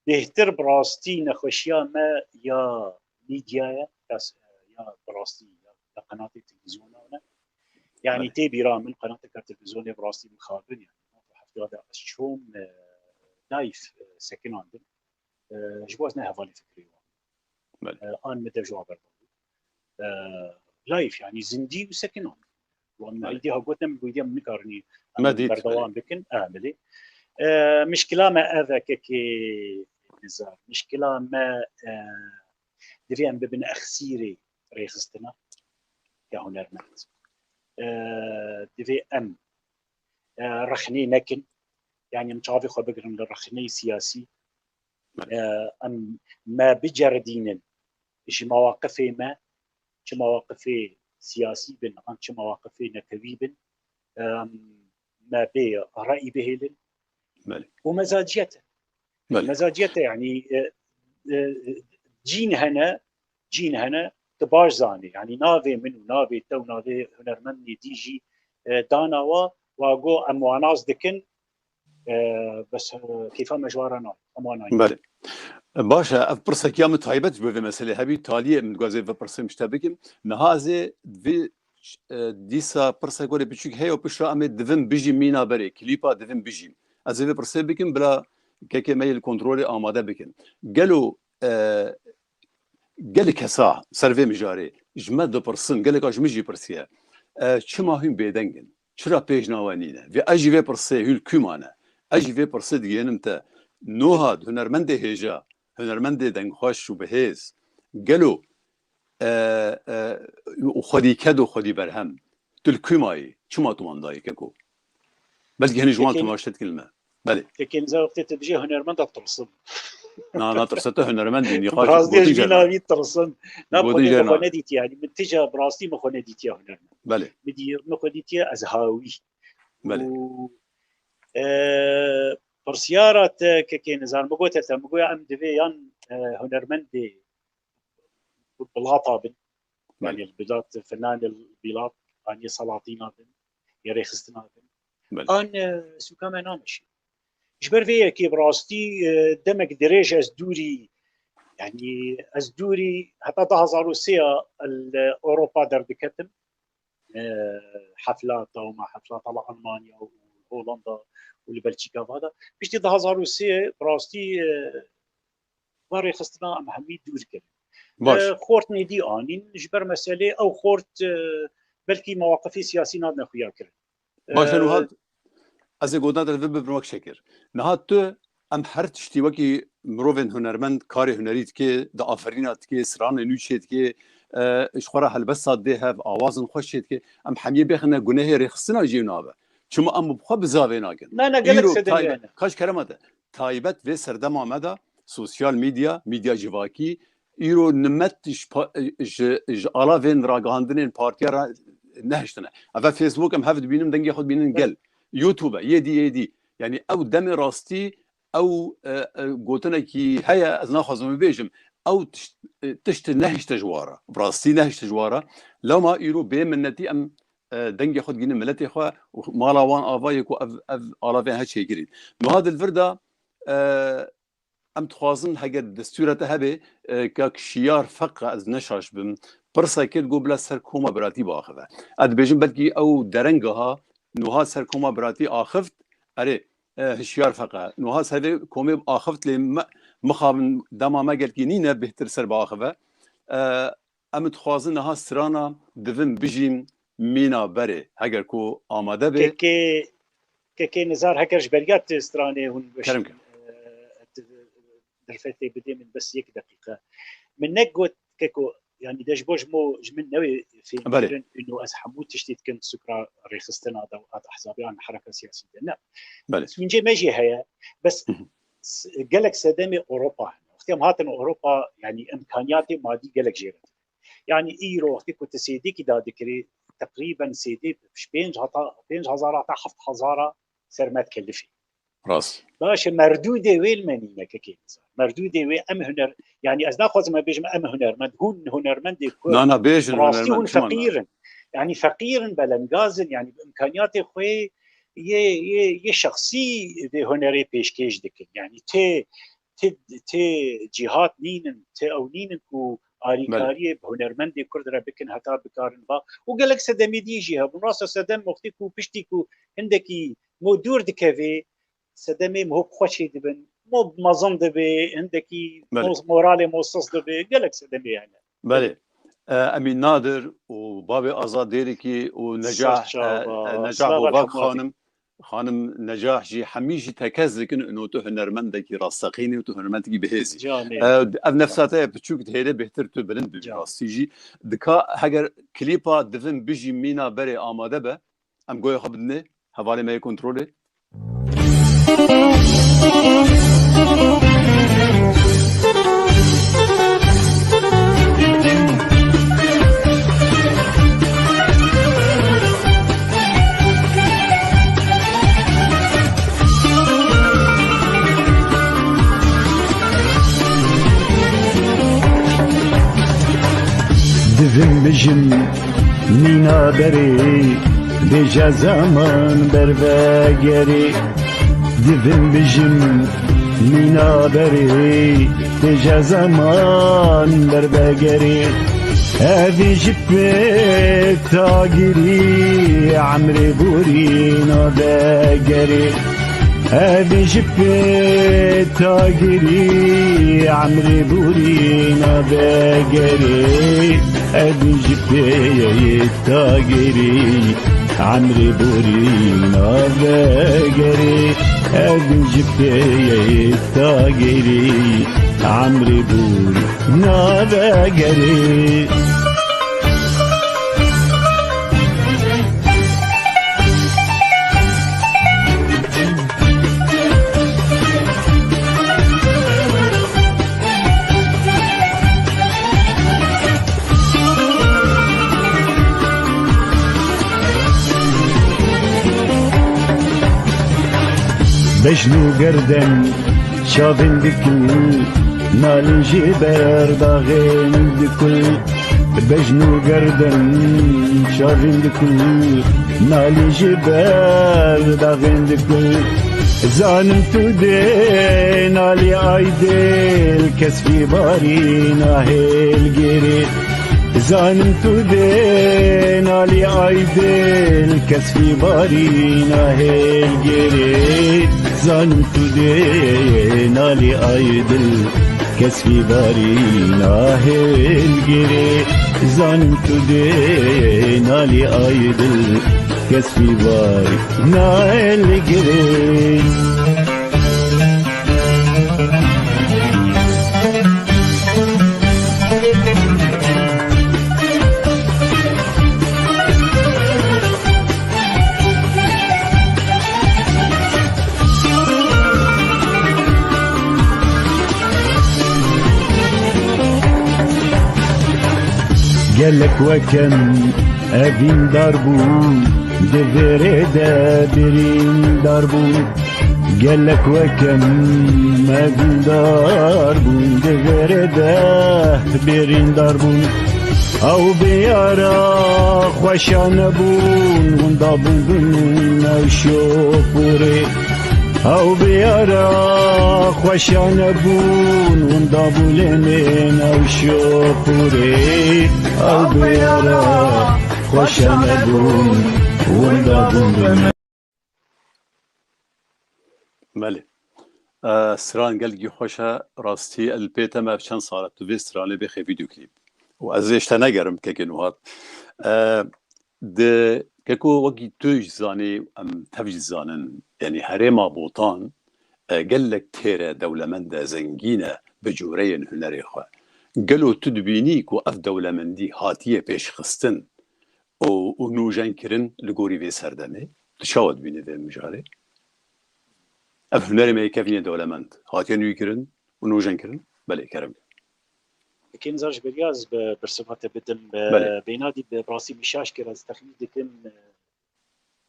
bêhtir bi rastî nexweşiya me ya mîdya ye, ya s-, ya bi rastî ya, ya qenatê televîzyona ne. Yanî Belê. Tê bîra min qenateka televîzyonê bi rastî mixabin, yanî nod û heft de ez çûm, e, live, e, sekinandim. E, ji bo ez ne hevalê fikrê wan. Belê. E, an min dev ji wan berdan. E, live, yanî zindî û sekinan. Wan me Belê. Îdî ha gotin, min gotiye min nikarinî Me em dît, berdewam belê. Bikin. E, belê. E, mişkila me ev e, kekê Nizar. Mişkila me, e, divê em bibin exsîrê rêxistina ya hunermend. E, divê em, e, rexnê nekin. Yani em çavê xwe bigirin li rexneyê siyasî. E, em me biceridînin ji mewaqifê me, çi mewaqifê siyasî bin, an çi mewaqifê netewî bin, e, me bê reyî bihêlin. Belê. Û mezaciyet e. Belê. Mezaciyet e, yani, e, e, cîn hene, cîn hene, tu baş zanî. Yani navê min û navê te û navê hunermendê dî jî, e, dana wa, wa go em wana nas dikin, e, bes, e, kêfa me ji wan re nayê. Em wan nayê. Belê. Baş e, ev pirsekî ya min taybet ji bo vê meselê hebî, taliyê min dixwazê vê pirsê min ji te bikim. Niha ez ê vê, e, dîsa pirsek were biçûk heye û piştre em ê Divim Bijîm mîna berê, klîpa Divim Bijîm. Ez ê vê pirsê bikim, bila kekê me yê li kontrolê amade bikin. Gelo, e, gelek kesa ser vê mijarê ji me dipirsin, geleka ji min jî pirsiye. E, çima hûn bêdeng in? Çira pêjna we nîne? Vê, ez jî vê pirsê hûn li kû mane? Ez jî vê pirsê digihînim te. Noha hunermendê hêja, hunermendê dengxweş û bihêz, gelo, e, e, û xwedî ked û xwedî berhem, tu li kû mayî? Çima tu wendayî keko? Belkî henî ji wan Peki, tu maşe dikin li me. Belê. Peki, Nizar, wextê tu dijî hunermenda tilsim. Na, na, tirse te hunermend bî, nîqaş Bi rastî gotin ez jê jî na. navî tilsim. Na, Gotin xwedê jê min xwe na. nedîtiye, yani min tija bi rastî min xwe nedîtiye hunermend. Belê. Min dî-, min xwe dîtiye ez hawî. Belê. Û, e, pirsyara te, kekê Nizar, min gote te, min goya em divê yan, e, hunermendê bilata bin. Belê. Yani bilat, filan bilat, yani salatîna bin, ya rêxistina bin. Belê. An, e, sûka me nameşî. Ji ber vê yekê bi rastî, e, demek dirêj ez dûrî, yani ez dûrî heta du hazar û sê ya li Ewropa derdiketim. E, heflata û ma heflata li Almanya û Holanda û li Belçîka va de. Piştî du hazar û sê bi rastî, e, va rêxistina em hemî dûr kirin. Baş. E, xort nêdî anîn, ji ber meselê ew xort, e, belkî mewaqifê siyasî nadine xuya kirin. Baş e, E, niha ez ê gotina te li vir bibim wek şekir. Niha tu, em her tiştî wekî mirovên hunermend karê hunerî dike, diaferîna dike, stranên nû çê dike, e, ji xwe re helbesta dê hev, awazin xweş çê dike, em hemiyê bêxine gunehê rêxistina jê nabe. Çima em bi xwe bizavê nakin? Na, na, gelek Îro sedemê tay-, hene. Kaş kerema te. Taybet vê serdema me de sosyal medya, medya civakî, îro nimet ji pa-, ji, ji alavên ragihandinên partiya re nehiştine. Eve Facebook em hev dibînin, dengê xwe dibînin gel. YouTube e, yê dî, yê dî. Yani ew demê rastî, ew, e, e, gotinekî heye, ez naxwazim bibêjim. Ew tişt, e, tişt nehişte ji wara. Bi rastî nehişte ji wara. Lema îro bê minnetî em, e, dengê xwe digînin miletê xwe û mala wan ava ye ku ev, ev alavên he çêkirîn. Niha di vir de, e, em dixwazin heger destûra te hebe, e, kak Şiyar Feqa, ez ne şaş bim, pirsek kir, got bila ser koma biratî biaxive. Ez dibêjim belkî ew dereng ha, niha ser koma biratî axift, erê, e, Şiyar Feqa. Niha ser vê komê axift lê me-, mixabin dema me gelkî nîne bêhtir ser biaxive. E, em dixwazin niha strana Divim Bijîm mîna berê, heger ku amade be. Kekê, kekê Nizar, heger ji beriya tu stranê hûn weş-, Kerem ke. e, tu derfetê bidê min bes yek deqîqe. Min ne got, keko, yani de ji bo ji mo, ji min newê fêm Belê. kirin, ino ez hemû tiştê dikim sukra rêxistina de û at ehzabê an hereka siyasî de. Ne. Belê. Sûncê me jî heye. Bes Hı hı. s-, gelek sedemê Ewropa hene. Wextê em hatin Ewropa, yani imkaniyatê madî gelek jê re. Yani îro wextê ku tu sêdekî dadikirî, teqrîben sêdê ji pênc heta, pênc hezar heta heft hezara ser me dikelifî. Rast. Baş e, merdûdê wê li me nîne kekê Nizar. Merdûdê wê em huner, yani ez naxwazim me bêjim em hunermend, hûn hunermendê ku Na, na, bêjin rastî hunermend, hûn çima na? feqîr in. Yani feqîr in, belengaz in, yani bi imkaniyatê xwe yê, yê, yê şexsî vê hunerê pêşkêş dikin. Yani tê, tê, tê cîhat nînin, tê ew nînin ku Belê. alîkariyê bi hunermendê Kurd re bikin heta bikarin ba. Û gelek sedemê dî jî hebûn. Rasta sedem wextê ku piştî ku hindekî mo dûr dikevê, sedemê mo bi xwe çê dibin. Mo mezin dibe, hindekî Belê. mo-, moralê mo sist dibe. Gelek sedemê hene. Belê. E, Emîn Nadir û Babê Azad Dêrikî û Necah, Serçava, e, e, Necah Slava Hovak Kemal. Xanim. Xanim Necah jî, hemî jî tekez dikin, ino tu hunermendekî rasteqîn î û tu hunermendekî bihêz î. Canê. E, ev nefsa te ye piçûk dihêle bêhtir tu bilind bibî. Can. Rastî jî. Dika heger klîpa Divin Bijî Mîna Berê amade be, em goya xwe bidinê hevalê me yê kontrolê. Divin bijim mîna berê, bêje zeman bervegerê. Divin bijim mîna berê, bêje zeman bervegerê. Evî ji pê tagirî, emrê borî navegerê. Evî ji pê tagirî, emrê borî navegerê. Evî ji pê tagirî, emrê borî navegerê. Evî ji pê tagirî, emrê borî navegerê. Bejn û gerden çavên dikul, nalî ji ber daxên dikul. Bejn û gerden çavên dikul, nalî ji ber daxên dikul. Zanim tu dê nalî ay dil, kes vî barî nahêl girê. Zanim tu dê nalî ay dil, kes vî barî nahêl girê. Zanim tu dê nalî ay dil, kes vî barî nahêl girê. Zanim tu dê nalî ay dil, kes vî barî nahêl girê. Gelek wekem evîndar bûn, di vê rê de birîndar bûn. Gelek wekem evîndar bûn, di vê rê de birîndar bûn. Ew bi yara xweşa nebûn, winda bûn bin ew şopûrê. Ew bi yara xweşa nebûn, winda bû lê min ew şopûrê. Ew bi yara xweşa nebûn, winda bûn bin. Belê. E, stran gelkî xweş e, rastî el pê te me ev çend sal e, tu vê stranê bêxê vîdyoklîp. Û ez ê ji te negerim kekê Nuhat. E, di, keko wekî tu jî zanî, em tev jî zanin, yanî herêma Botan, e, gelek têr e, dewlemend e, zengîn e bi coreyên hunerê xwe. Gelo tu dibînî ku ev dewlemendî hatiye pêşxistin û, û nûjenkirin li gorî vê serdemê? Tu çawa dibînî vê mijarê? Ev hunerê me yê kevînê dewlemend hatiye nûkirin û nûjenkirin? Belê, kerem. Kêm zar ji beriya ez bi bersiva te bidim. Bi Belê. Bênadî bi rastî min şaş kir, ez texmîn dikim, e,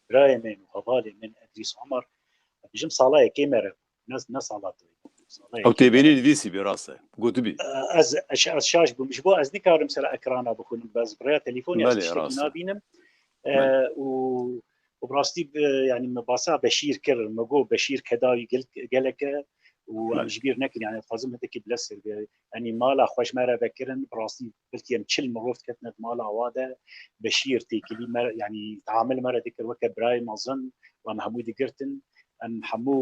birayê min û hevalê min Edrîs Omar, em bijim sala yekê me re bû. Ne, ne sala duyê. Sala Ew yekê me re. Têbênî nivîsî bî, rast e. Gotibî. E, ez, ez, ez şaş bûm. Ji bo ez nikarim ser ekrana bixwînim, ez bi rêya telefonê ez Belê, tiştekî rast e. nabînim. E, Belê. û, û bi rastî, e, yanî me basa Beşîr kir, me got Beşîr kedayî gel-, gelek e û em Belê. ji bîr nekin, yanî dixwazim hindekî bilez ser be. Yanî mala xwe ji me re vekirin, bi rastî belkî em çil mirov diketine di mala wa de. Beşîr têkilî me, yanî teamil me re dikir weke birayê mezin û em hemû digirtin. Em hemû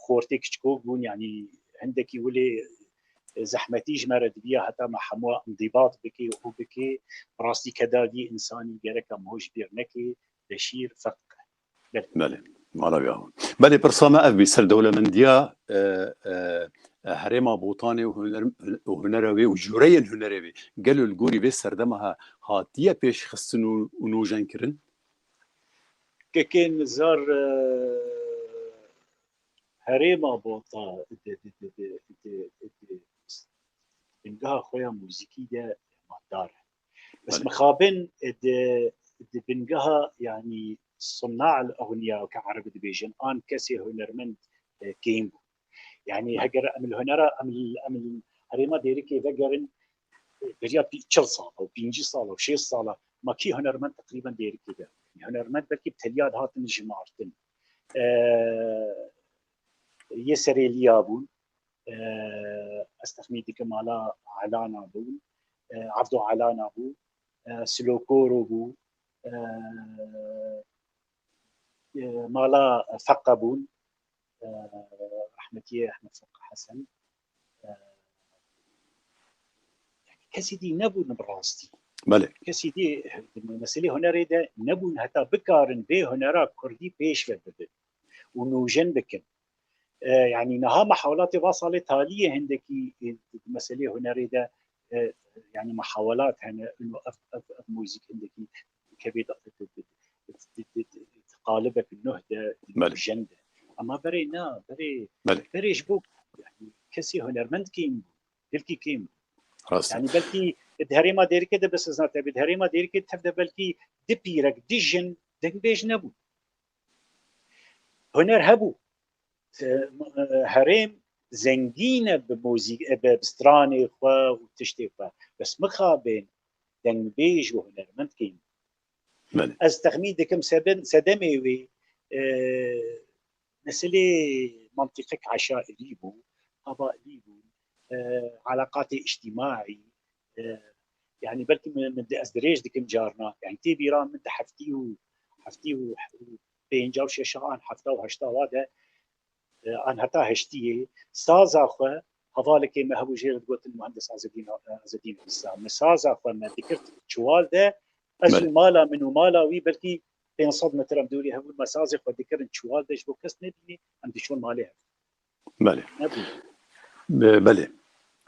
xortê kiçikok bûn, yanî hindekî wilê zehmetî ji me re diviya heta me hemû îndîbat bikê û bikê. Bi rastî kedagî însanî gerek em ho ji bîr nekê. Beşîr Feqî. Belê. Belê. Mala vî awan. Belê, pirsa me ev bî, ser dewlemendiya, e, e, e, herêma Botanê û huner, û hunera wê û cûreyên hunerê wê. Gelo li gorî vê serdema he hatiye pêşxistin û, û nûjen kirin? Kekê Nizar, e, herêma Bota di, di, di, di, di, di bingeha xwe ya muzîkî de matdar e. Bes Belê. mixabin di, di bingeha, yanî, sunna el exniya ke Ereb dibêjin, an kesê hunermend, e, kêm bû. Yanî Belê. heger em li hunera, em li, em li herêma Dêrikê vegerin, e, beriya pî-, çil sala û pêncî sala û şêst sala, ma kî hunermend teqrîben Dêrikê de? Hunermend belkî bi teliya dihatin jimartin. E, yê serêliya bûn. E, ez texmîn dikim mala Elana bû, e, Evdo Elana bû, e, Silokoro bû, e, e, mala Feqa bûn, e, rehmetiyê Ehmed Feqa Hesen. E, kesî dî nebûn bi rastî. Belê. Kesî dî di meselê hunerê de nebûn heta bikarin vê hunera kurdî pêş ve bibin û nûjen bikin. E, yanî niha mehawelatê va salê taliyê hindekî, e, di meselê hunerê de, e, yanî mehawelat hene, ino ev, ev, ev muzîk hindekî kevê di, di, di, di, di, di, di qalibek nuh de, Belê. nûjen de. Ama berê na, berê, Belê. berê ji bo, yanî kesê hunermend kêm bû, gelkî kêm bû. Rast. Yanî belkî di herêma Dêrikê de bes ez natebî, di herêma Dêrikê tev de belkî di pîrek, di jin dengbêj nebû. Huner hebû. E, e, herêm zengîn e bi muzîk, e, bi, bi stranê xwe û tiştê xwe. Bes mixabin dengbêj û hunermend kêm. Belê. Ez texmîn dikim seben-, sedemê wê, e, meselê mantîqek eşairî bû, qebailî bû, e, eleqatê îctîmaî, e, yanî belkî min, min di, ez dirêj dikim carna, yanî tê bîra min di heftî û, heftî û pênca û şeşa an hefta û heşta wa de, e, an heta heştiyê, saza xwe, hevalekê me hebû jê re digotin Muhendes Azedîn, Azedîn Îsa. Me saza xwe me dikir çiwal de, ez Belê. û mala min û mala wî belkî pênc sed metre em dûrî hebûn, me sazê xwe dikirin çiwal de ji bo kes nebînê, em diçûn malê hev. Belê. Nebû. Be-, belê.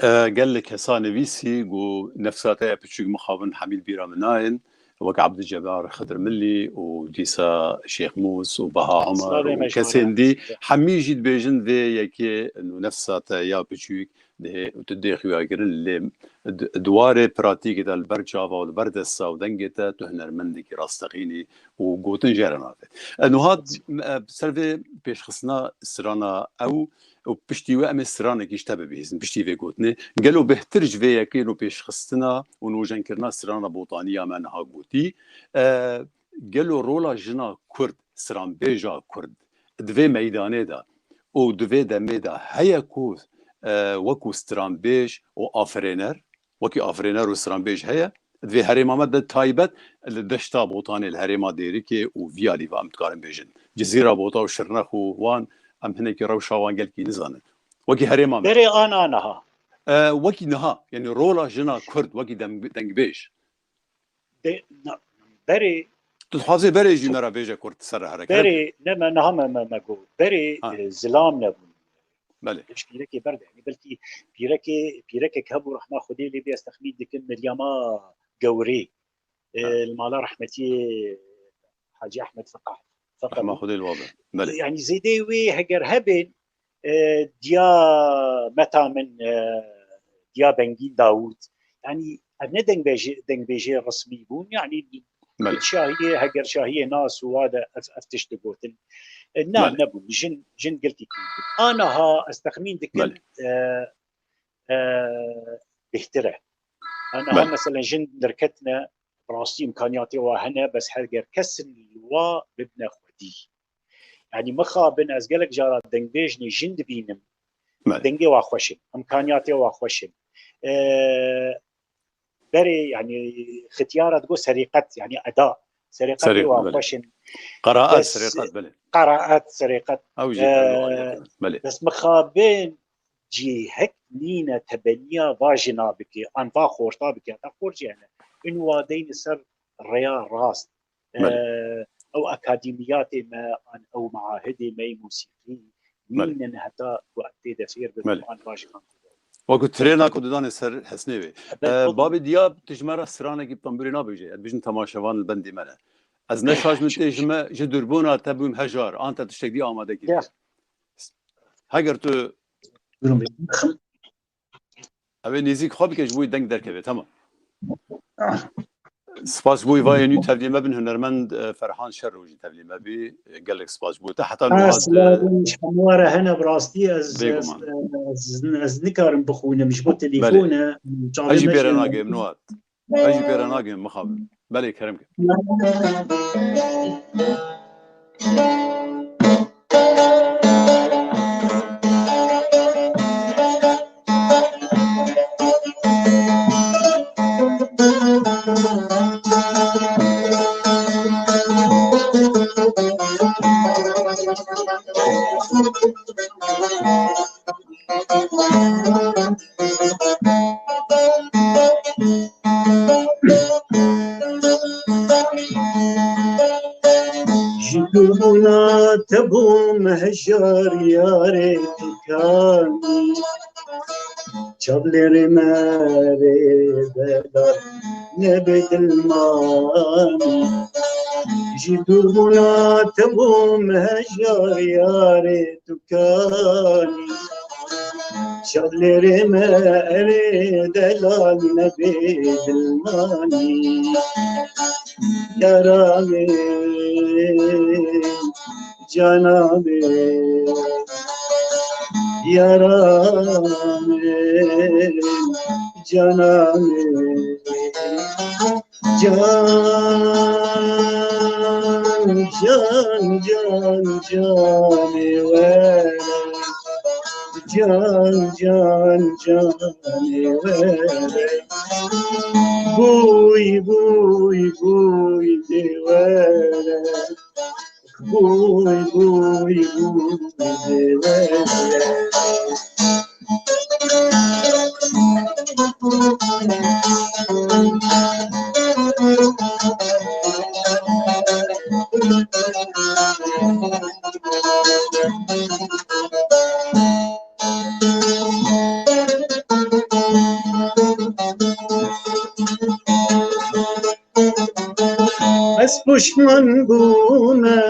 E, gelek kesa nivîsî ku nefsa te ya piçûk mixabin hemî li bîra min nayên. Wek Ebdulcebar Xidir Milî û dîsa Şêx Mûs û Baha Omer Slavê û me ji kesên wan dî, re. hemî jî dibêjin vê yekê û nefsa te ya piçûk dihê û tu dê xuya kirin, lê di, di warê pratîkê de li ber çava û li ber desta û dengê te tu hunermendekî rasteqînî û gotin jê re navê. E, nuha, e, ser vê pêşxistina strana ew û piştî wê em ê stranekî ji te bibihîzin, piştî vê gotinê. Gelo bêhtir ji vê yekê û pêşxistina û nûjenkirina strana Botaniya me niha gotî, e, gelo rola jina Kurd, stranbêja Kurd di vê meydanê de û di vê demê de heye ku, e, wekû stranbêj û afirêner, wekî afirêner û stranbêj heye, di vê herêma me de taybet li deşta Botanê, li herêma Dêrikê û viya lîva em dikarin bêjin. Cizîra Bota û Şirnex û wan, em hinekî rewşa wan gelkî nizanin. Wekî herêma me. Berê ana niha. E, wekî niha, yanî rola jina Kurd, wekî dem-, dengbêj. De, na, berê Tu dixwazê berê jî me re bêje Kurd ser herek. Berê, ne me, niha me, me, me got. Berê, Ha. e, zilam nebûn. Belê. Ji pîrekê ber de, yanî belkî pîrekê, pîrekek hebû rehma Xwedê lê bê, ez texmîn dikim Meryema Gewrê. E, Ha. li mala rehmetiyê Hacî Ehmed Feqah. Feqah Rehma bû. Xwedê li wa be. Belê. Yanî zêdeyê wê heger hebên, e, diya meta min, e, diya Bengîn Dawûd. Yanî ev ne dengbêjê, dengbêjê resmî bûn. Yanî Belê. şahiyê, heger şahiyê nas û wa de ev, ev tişt digotin. E, na, Belê. nebûn. Jin, jin gelkî kêm bûn. Aniha ez texmîn dikim, Belê. e, e, bêhtir e. Aniha Belê. meselen jin derketine, bi rastî îmkaniyatê wa hene, bes heger kesin li wa bibine xwedî. Yanî mixabin ez gelek cara dengbêjnê jin dibînim. Belê. Dengê wa xweş in, îmkaniyatê wa xweş in. E, berê, yanî xitiyara digo serîqet, yanî eda. Serîqetê Serî-, wa belê. xweş in. Qeraet, Bes, serîqet, belê. qeraet, serîqet. Ew jî E, hevdû alî. Belê. bes mixabin cihek nîne tebeniya va jina bike, an va xorta bike, heta xor jî hene. In wa deyne ser rêya rast. Belê. E, ew akademiyatê me an ew meahidê me yê musîqî Belê. Nînin heta ku em tê de fêr bibin Belê. an baş an ku. Wekî trêna ku didanê ser hesnê wê. Belê, Ee, oldu. Babê Diyab, tu ji me re stranekî tembûrê nabêje. Ez dibêjim temaşevan li bendê me ne. Ez ne şaş min tê ji me, ji dûrbûna te bûm hejar, an te tiştek dî amade kiriye. Ya. Heger tu Durum. Ew ê nêzîk xwe bike, ji bo wî deng derkeve. Tamam. Ah. Spas ji bo wî vayê nû tevlî me bin hunermend, e, Ferhan Şerro jî tevlî me bî. E, gelek spas ji bo te. Heta Ah, niha, e, silavên ji hemû re hene, bi rastî ez, Bêguman. ez, ez, ez nikarim bixwînim ji bo Belê. telefon e. Ez jî çavê me pêre jî nagihim, Nihat. Ez jî pêre nagihim, mixabin. Belê, kerem ke. Ji dûrbûna te bûm hejar yarê dikanî. Çavlêrê me rê delal nebe dilmanî. Ji dûrbûna te bûm hejar yarê dikanî. Çavlêrê me erê delal nebe dilmanî. Yara min, cana min, yara min, cana min. Can, can, can, canê were. Can, can, canê were. Bûy, bûy, bûy dê were. Bûy, bûy, bûy dê were. Ez poşman bûme,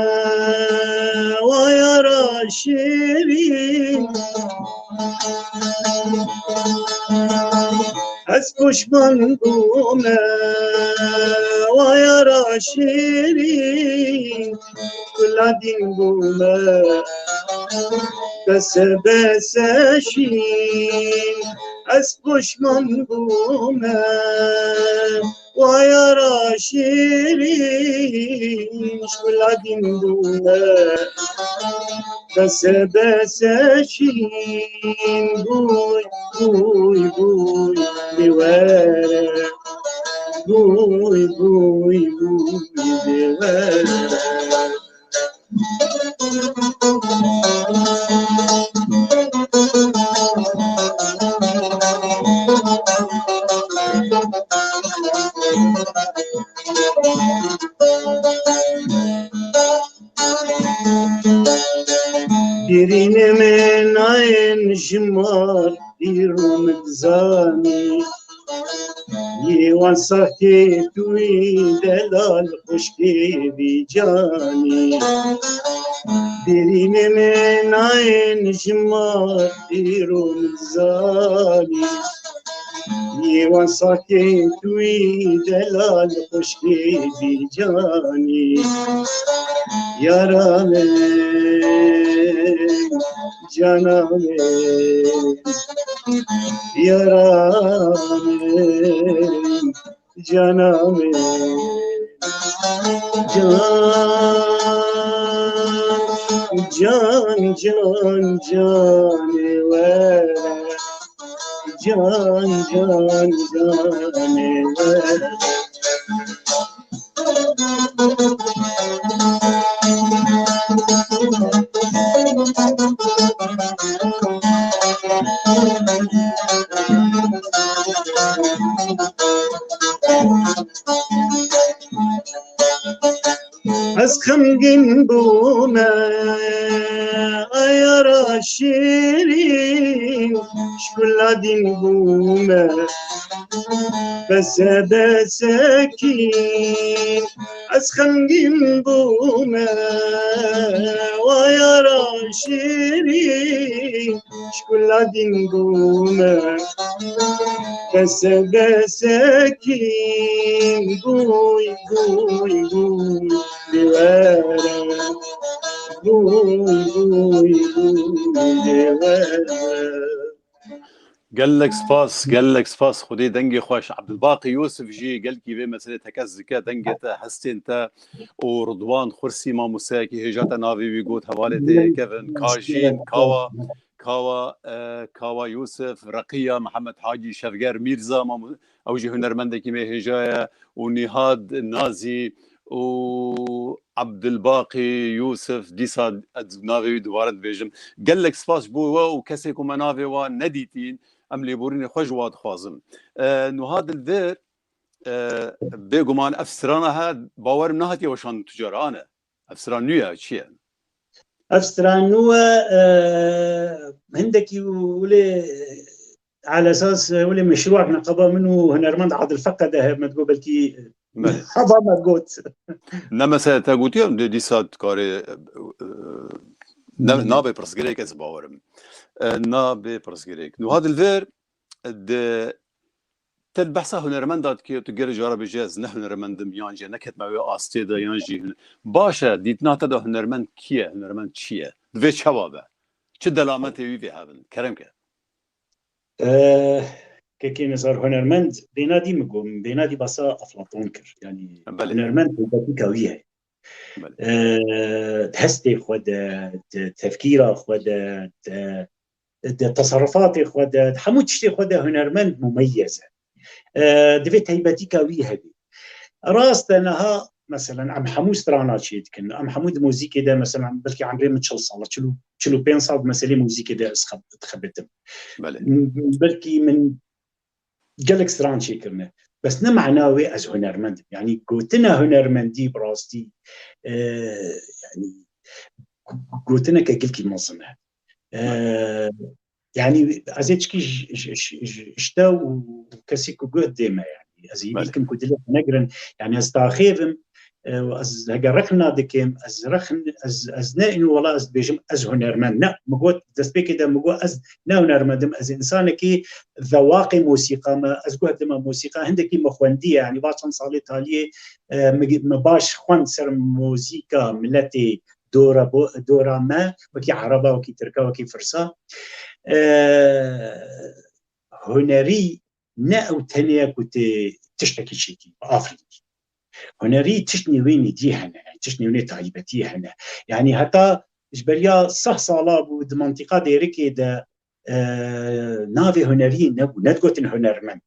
wa yara şêrîn. Ez poşman bûme, wa yara şêrîn. Gula dîn bûme, bese bese şîn. Ez poşman bûme, wa yara şêrîn, ji wila dîn bûme. Bese bese şîn, bûy, bûy, bûy, dê were. Bûy, bûy, bûy, dê were. Birînê min nayên ji mar, îro min dizanî. Yê wan saxtê tu yî delal xwişkê vî canî. Birînê min nayên ji mar, îro min dizanî. Yê wan saxtê tu yî delal xwişkê vî canî. Yara min, cana min, yara min, cana min. Can, can, can, canê were. Can, can, canê were. Ez xemgîn bûme, ay yara şêrîn, ji kula dîn bûme, bese besekî. Ez xemgîn bûme, ay yara şêrîn, ji kula dîn bûme, bese besekî. Gûy, gûy, gûy, dê were. Gûy, gûy, gûy, gûy, dê were. Gelek spas, gelek spas. Xwedê dengê xweş. Ebdulbaqî Yûsif jî gelkî vê meselê tekez dike. Dengê te, hestên te û Ridwan Xursî, mamosteyekî hêja te navê wî got, hevalê te yê kevin, Kajîn, Kawa, Kawa, e, Kawa Yûsif, Reqiya, Mihemed Hacî, Şevger Mîrza, mamu-, ew jî hunermendekî me hêja ye, û Nîhad Nazî û Ebdulbaqî Yûsif, dîsa ez navê wî dubare dibêjim. Gelek spas ji bo we û kesê ku me navê wan nedîtîn, em lêborînê xwe ji wa dixwazin. E, Nuha Dilvêr, e, bêguman ev strana he, bawerim nehatiye weşandin tu cara, ane? Ev stran nû ye, çi ye? Ev stran nû ye, e, hindekî wile, alesas, wile meşrûek neqeba min û hunermend Adil Feqe de heye, me digot belkî Belê. Hava me got. Ne mesela te gotiye, dê dîsa dikarê, e, e, ne, Hmm. nabê pirsgirêk, ez bawerim. E, nabê pirsgirêk. Nuha Dilvêr, di, te behsa hunermenda dikê, tu gelê cara bêjî, ez ne hunermend im, yan jî neketime wê astê de, yan jî hun-, baş e, dîtina te de hunermend kî ye, hunermend çi ye? Divê çawa be? Çi delametê wî vê hebin? Kerem ke. Eh, kekê Nizar, hunermend bênadî min got, bênadî basa Aflaton kir. Yani Belê. Hunermend taybetîka wî heye. Belê. Eh, di hestê xwe de, di tefkîra xwe de, di, di teserrufatê xwe de, di hemû tiştê xwe de hunermend mumeyyez e. Eh, divê taybetîka wî hebî. Rast e, niha, meselen, em hemû strana çê dikin. Em hemû di muzîkê de, meselen, belkî emrê min çil sal e, çil û, çil û pênc sal di meselê muzîkê de ez xeb-, dixebitim. Belê. M-, belkî min gelek stran çêkirine. Bes ne mana wê ez hunermend im. Yanî gotina hunermendî bi rastî, e, yanî gotineke gelkî mezin e. E, Belê. Yanî ez ê çikî ji, ji, ji, ji, ji te û kesî ku guh dê me, yanî ez ê Belê. Bîkim ku dilê xwe negirin. Yanî ez taxêvim, e, û ez hege rexna dikim, ez rexn-, ez, ez ne ino wela ez dibêjim ez hunermend. Ne, min got, destpêkê de min got ez ne hunermend im, ez insanekî zewaqê mosîqa me, ez guh dime mosîqa, hindekî min xwendiye, yanî va çend salê taliyê, e, min, min baş xwend ser mozîka miletê dora bo-, dora me, wekî Ereba, wekî Tirka, wekî Firsa. E, hunerî ne ew tenê ye ku tê tiştekî çêkî, afirînî. Hunerî tişt nêwênî dî hene, tişt nêwênê taybetî hene. Yanî heta ji beriya seh sala bû di mantîqa Dêrikê de, e, navê huneriyê nebû, nedigotin hunermend.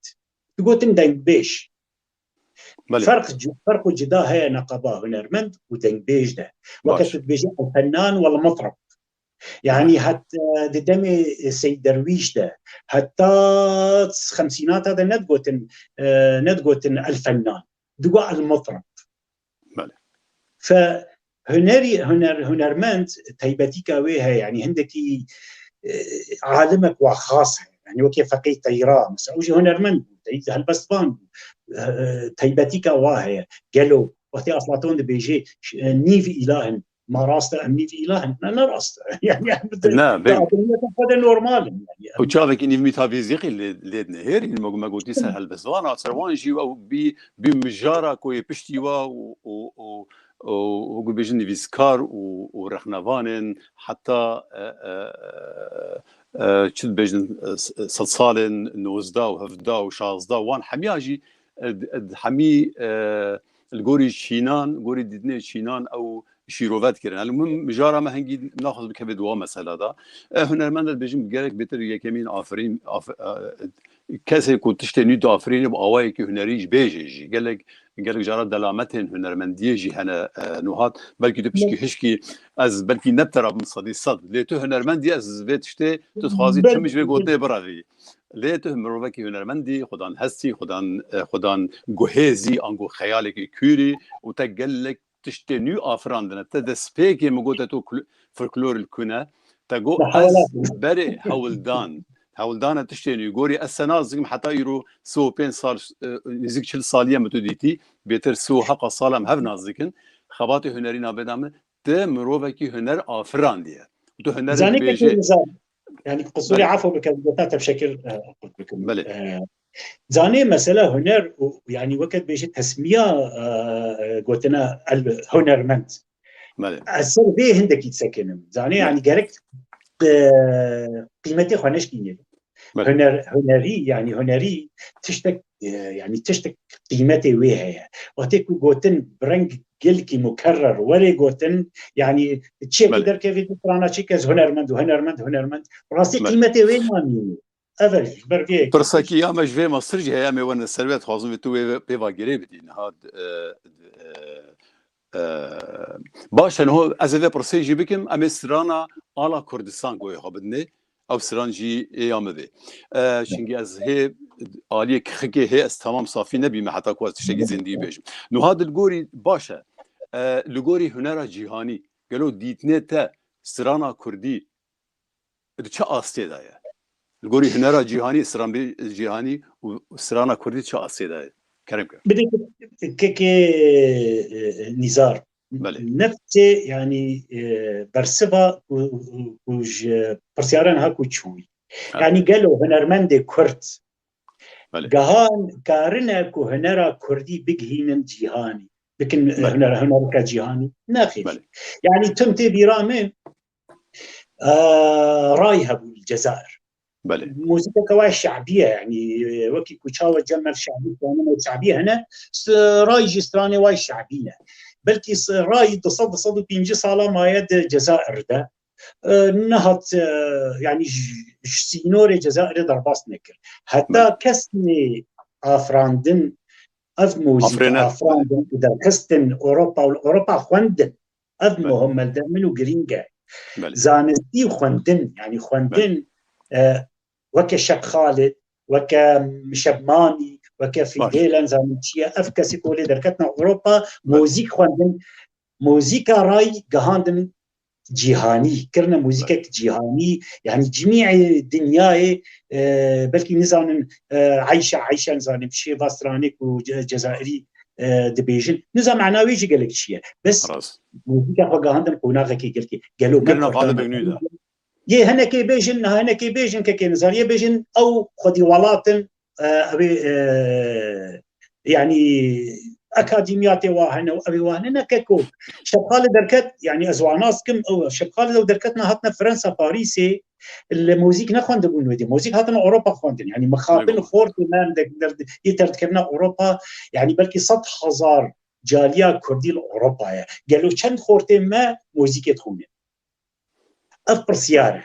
Digotin dengbêj. Belê. Ferq ci-, ferq û cida heye neqeba hunermend û dengbêj de. Weke Baş. Tu dibêjî el-fennan wel-mitreb. Yanî Baş. Het, e, di demê Seyd Derwîş de, heta xemsînata de nedigotin, e, nedigotin el-fennan. Digot el-mitreb. Belê. Fe hunerî, huner, hunermend taybetîka wê heye, yanî hindekî, e, alimek wa xas heye. Yanî wekî Feqî Teyra, mesela, ew jî hunermend bû, tey-, helbestvan bû. E, taybetîka wa heye. Gelo, wextê Aflaton dibêje, ş-, e, nîv îlah in. Ma rast e, em nîv îlah in? Ne, ne rast e. Yanî em di, Ne, di bê- ademiyeta xwe de normal in. Yanî em Ew çavekî nîv mîta vîzîqî lê, lê dinihêrîn, me, me gotî ser helbestvan, ser wan jî ew bî, bî mijara ku yê piştî wa û, û, û, û, wek bêjin nivîskar û, û rexnevanên heta, e, e, e, e, çi dibêjin, e, s-, sed salên nozdeh û hevdeh û şazdeh wan hemiya jî, e, d-, e, d-, hemî, e, li gorî çînan, gorî dîtinê çînan ew şîrove dikirin. Yanî min mijara me hingî naxwaz bikeve di wa mesela de. E, hunermend e dibêjim gerek bêtir yekemîn afirîn, af-, e, kesê ku tiştê nû diafirîne bi awayekî hunerî jî bêje jî. Gelek, gelek cara delametên hunermendiyê jî hene, e, Nuhat. Belkî tu pişkî hişkî ez belkî ne bi te re bim sedî sed. Lê tu hunermendî ez vê tiştê tu dixwazî Belkî. Çi min ji vê gotinê birevî. Lê tu mirovekî hunermendî, xudan hestî, xudan, e, xudan guhêzî, ango xeyalekî kûrî û te gelek tiştê nû afirandine. Te destpêkê min gote to kul-, folklor li ku ne. Te got, "Ez berê hewldan, hewldana tiştê nû." Gorî ez se nas dikim, heta îro sî û pênc sal, e, nêzîk çil saliye min tu dîtî, bêtir sî û heft sala em hev nas dikin. Xebatê hunerî navê da min, ti mirovekî huner afirandiye. Û tu hunerê Zanî dibêjê. Pekî nizam. Yani, qusûrê Belê. Afo bikin, gota te bi şekil, e, qut bikin. Belê. E, zanê mesela huner û, yani, weke dibêje tesmiya, e, e, gotina el hunermend. Belê. Ez ser vê hindekî disekinim. Zanê, Belê. Yani, gerek, e, qîmetê xwe neşkînê. Belê. Huner, hunerî, yani, hunerî tiştek, e, yani, tiştek qîmetê wê heye. Wextê ku gotin bi reng gelkî mukerrer were gotin, yani, çiyekî Belê. Derkevê di strana çi kes hunermend û hunermend, hunermend. Rastî Belê. Qîmetê wê nanî. Ev e, ji ber vê Pirsekî ya me ji vê mastir jî heye, em ê wene ser vê, dixwazim vê tu wê pê va girê bidî. Niha, e, e, e, baş e, niho ez ê vê pirsê jî bikim, em ê strana Ala Kurdistan goyê xwe bidinê. Ew stran jî ê ya me bê. E, çimkî ez hê aliyê kixikê hê ez temam safî nebîme heta ku ez tiştekî zindî bêjim. Niha di li gorî baş e. E, li gorî hunera cîhanî, gelo dîtinê te strana kurdî di çi astê de ye? Li gorî hunera cîhanî, stranbê cîhanî û strana kurdî çi astê de ye? Kerem ke. Bidê ke, ke, ke, e, Nîzar. Belê. Nefsê, yani, e, bersiva ku, ku, ku ji pirsyara niha ku çûyî. Ha. Yani gelo hunermendê kurd Belê. Gehan karine ku hunera kurdî bigihînin cîhanî, bikin, e, Belê. Hunera, hunereke cîhanî? Nexêr. Belê. Yani tim tê bîra min, e, ray hebû li Cezayir. Belê. Muzîkeke wayê şe'bî ye, yani, e, wekî ku çawa Cemal Şe'bî, piyanonê şe'bî hene, s-, ray jî stranê wayê şe'bî ne. Belkî s-, ray du sed, du sed û pêncî sala maye di Cezayir de. E, nehat, e, yani ji, ji sînorê Cezayirê derbas nekir. Heta Belê. Kesnê afirandin, ev muzîk Afirîne. Afirandin û derxistin Ewropa û li Ewropa xwendin. Ev Belê. Muhim e li min û girîng e. Belê. Zanistî û xwendin, yani xwendin, Belê. E, weke Şeb Xalid, weke Şeb Manî, weke Baş. Fidêl, em zanin çi ye. Ev kesê ku lê derketina Ewropa, Belê. Muzîk xwendin, muzîka ray gihandin cîhanî, kirine muzîkek cîhanî, yani cimî dinyayê, e, belkî nizanin, e, Eyşe, Eyşe nizanin, şêva stranê ku ce-, Cezayirî, e, dibêjin. Niza mana wê jî gelek çi ye. Bes Rast. Muzîka xwe gihandin qonaxekê gelkî. Gelo Kirine me qalibek nû de. Yê hinekê bêjin, niha hinekê bêjin, kekê Nizar, yê bêjin ew xwedî welat in, e, ew ê, e, yani akademiya tê wa hene û ew ê wa hene, ne keko. Şebxalê derket, yani ez wana dikim, ew Şebxalê ew derketina hatine Fransa, Parîsê, li muzîk nexwendibûn wê dê. Muzîk hatine Ewropa xwendin. Yani mixabin Eyvallah. Xortê me em de, der, yê derdikevina Ewropa, yani belkî sed hezar caliya kurdî li Ewropa ye. Gelo çend xortê me muzîkê dixwînin? Ev pirsyar e.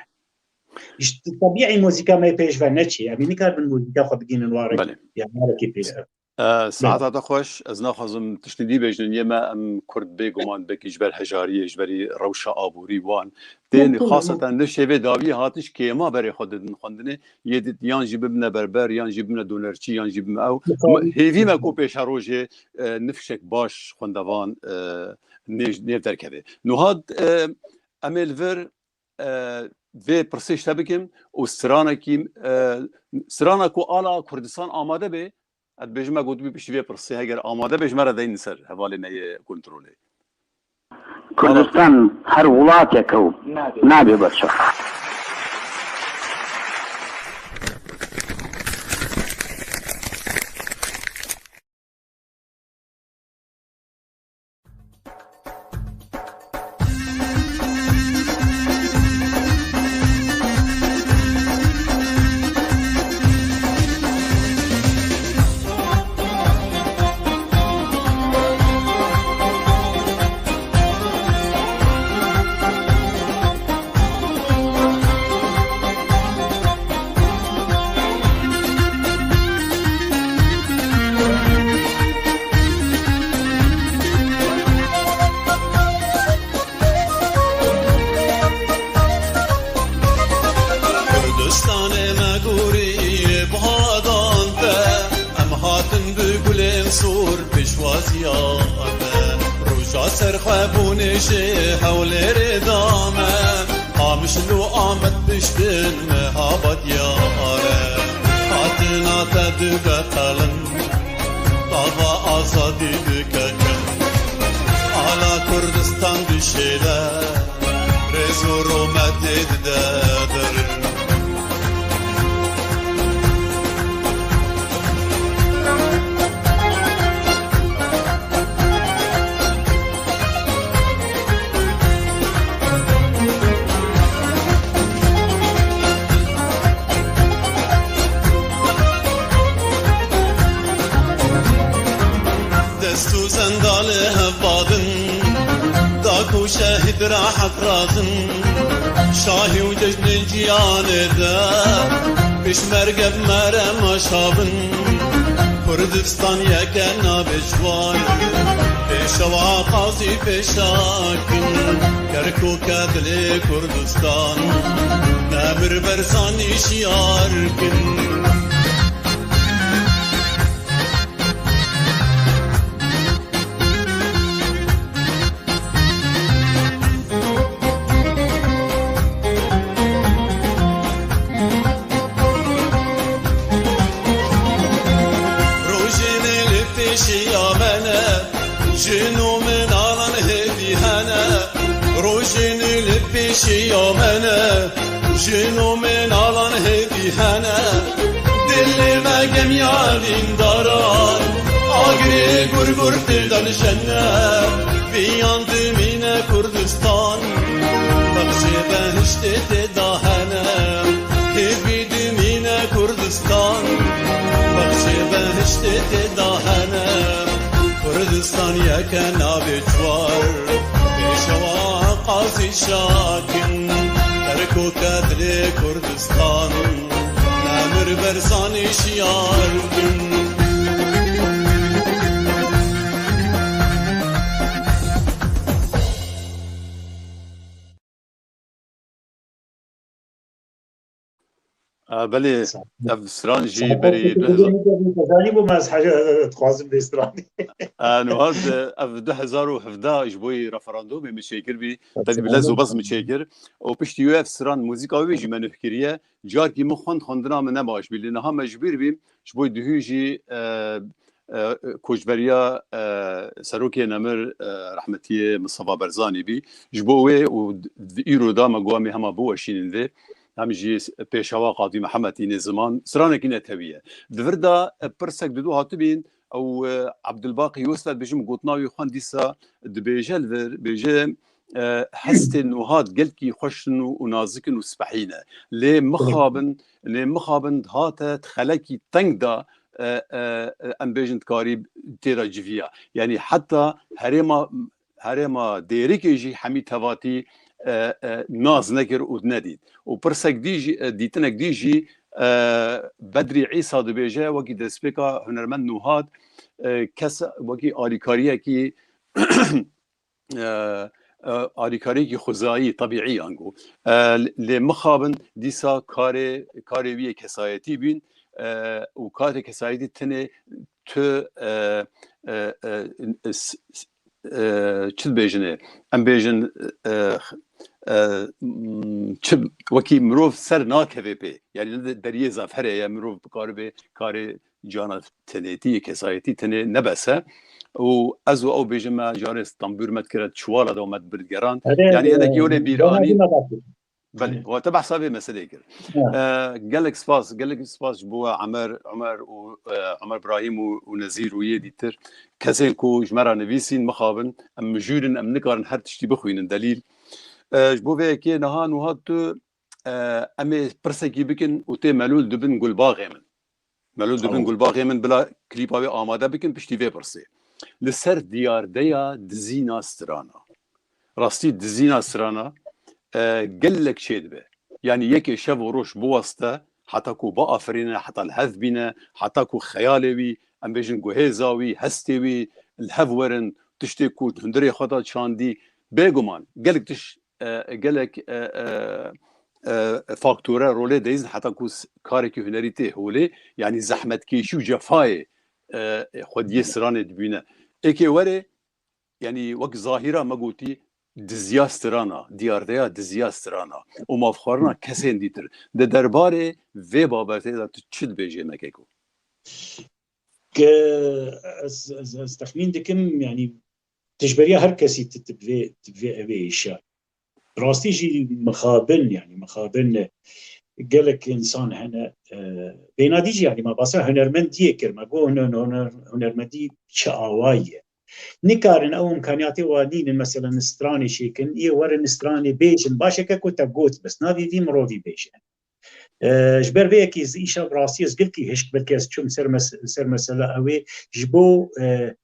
Ji tebîî muzîka me pêş ve neçê. Em ê nikaribin muzîka xwe bigihînin warek Belê. Ya warekê pê. E, saeta te xweş. Ez naxwazim tiştê dî bêjin. Yê me em kurd bêguman belkî ji ber hejariyê, ji berî rewşa aborî wan. Tên Mümkün, xaseten li şêvê dawiyê hatiş kêma berê xwe didin xwendinê. Yê di-, yan jî bibine berber, yan jî bibine donerçî, yan jî bibine ew. Mixabin. Hêvî me ku pêşerojê, e, nifşek baş xwendevan, e, nêj-, nêv derkeve. Nuha, e, em ê li vir, e, vê pirsê ji te bikim û stranekî, e, strana ku Ala Kurdistan amade be, ez dibêjim me gotibî piştî vê pirsê heger amade be, ji me re deynin ser hevalê me yê kontrolê. Kurdistan her welatek e û nabe berçav. Kurdistanê me gorî badan te, em hatin bi gulên sor pêşwaziya te. Roja Xwebûnê ji Hewlêrê dame, Qamişlo Amed piştin Mehabad yare. Hatina te dibe qelim, tava azadî dike kin. Ala Kurdistan dişêle, rêz û rometê dide derin. Dest û zendalê hevbadin, da ku şehîd rahet razin. Şahî û cejnên ciyanê de, pêşmerge bi merema şabin. Kurdistan yeke nabê çwar, pêşewa qazî pêşakin. Kerkûke dilê Kurdistan, Nemir Berzanî şiyar kin. Rojênê li pêşiya me ne, jin û mînalan hêdî hene. Rojênê li pêşiya me ne, jin û mînalan hêdî hene. Dilê me gemiya dîndaran, agirê gurgur tê de nişene. Viyan dimîne Kurdistan, bexşê behiştê tê de hene. Hêvî dimîne Kurdistan, bexşê behiştê tê de hene. Kurdistan yeke navê çwar, pêşewa qazî şakin. Kerkûke dilê Kurdistan, Nemir Berzanî şiyar kin. A, belê, ev stran jî berî du hezar. Kazanî bû, me ez hece dixwazim vê stranî. A, Nuhar, ev du hezar û hevdeh ji bo referandumê min çêkir bî. Te dî bi lez û bez min çêkir. Û piştî wê ev stran, muzîka wê jî me nuh kiriye. Carkî min xwend, xwendina min ne baş bî. Lê niha me ji bîr bî, ji bo duhî jî, e, e, koçberiya, e, serokê nemir, e, rehmetiyê Mistefa Barzanî bî. Ji bo wê û di, di îro de me got em ê hema biweşînin vê. Hem jî pêşewa Qadî Mihemed yînê ziman. Stranekî netewî ye. Di vir de, e, pirsek didu hatibîn, ew, e, Ebdulbaqî Yosef dibêjim gotina wî xwend dîsa dibêje li vir, bêje, e, hestên Nuhad gelkî xweş in û, û nazik in û spehî ne. Lê mixabin, lê mixabin dihate di xelekî teng de, e, e, e, em bêjin dikarî tê de civiya. Yanî heta herêma, herêma Dêrikê jî hemî tevatî, e, e, nas nekir û nedît. Û pirsek dî jî, e, dîtinek dî jî, e, Bedrî Îsa dibêje, wekî destpêka hunermend Nuhad, e, kes wekî alîkariyekî e, e, alîkariyekî xwezayî, tebîî ango. E, lê mixabin dîsa karê, karê wî yê kesayetî bîn, e, û karê kesayetî tenê tu, e, e, e, s-, s-, e, çi dibêjinê? Em bêjin, e, e, m, çi, wekî mirov ser nakeve pê. Yanî ne de-, deriyê zafere ye, mirov bikaribe karê cana tenêtî, kesayetî tenê nebese. Û ez û ew bêjim me carê stambûr me dikire çiwala de û me dibirdigeran. Yanî hinekî were bîranî. Belê, wa te behsa vê meseleyê kir. E, gelek spas, gelek spas ji bo we Emer, Emer û, e, Emer Brahîm û, û Nezîr û yê dîtir. Kesên ku ji me re nivîsîn, mixabin, em mijûr in, em nikarin her tiştî bixwînin, delîl. E, ji bo vê yekê niha, niha tu, e, em ê pirsekî bikin û tê melûl dibin gulbaxê min. Melûl dibin gulbaxê min, bila klîpa wê amade bikin piştî vê pirsê. Li ser diyardeya dizîna strana. Rastî dizîna strana, e, gelek çêdibe. Yanî yekê şev û roj biweste, heta ku biafirîne, heta li hev bîne, heta ku xeyalê wî, em bêjin guhêza wî, hestê wî, li hev werin, tiştê ku hundirê xwe da çandî, bêguman, gelek tişt e, gelek, e, e, e, faktore rolê deyîzin heta ku s-, karekî hunerî tê holê, yanî zehmetkêşî û cefayê, e, e, xwediyê stranê dibîne. Êkê werê, yanî wek zahîra me gotî, diziya strana, diyardeya diziya strana û mafxwarina kesên dîtir. Di derbarê vê babetê de tu çi dibêjê me keko? Ke ez, ez, ez texmîn dikim, yanî dijberiya her kesî tu, tu bi vê, tu bi vê evê êşa. Rastî jî mixabin, yanî mixabin gelek însan hene, e, bênadî jî, yanî me basa hunermendiyê kir, me got huner, huner, hunermendî çi awayî ye. Nikarin ew îmkaniyatê wa nînin, mesela stranê çêkin, yê werin stranê bêjin, baş e keko te got, bes navê vî mirovî bêje. E, ji ber vê yekê ez îşa bi rastî ez gelkî hişk, belkî ez çûm ser mes-, ser mesela ew ê ji bo, e,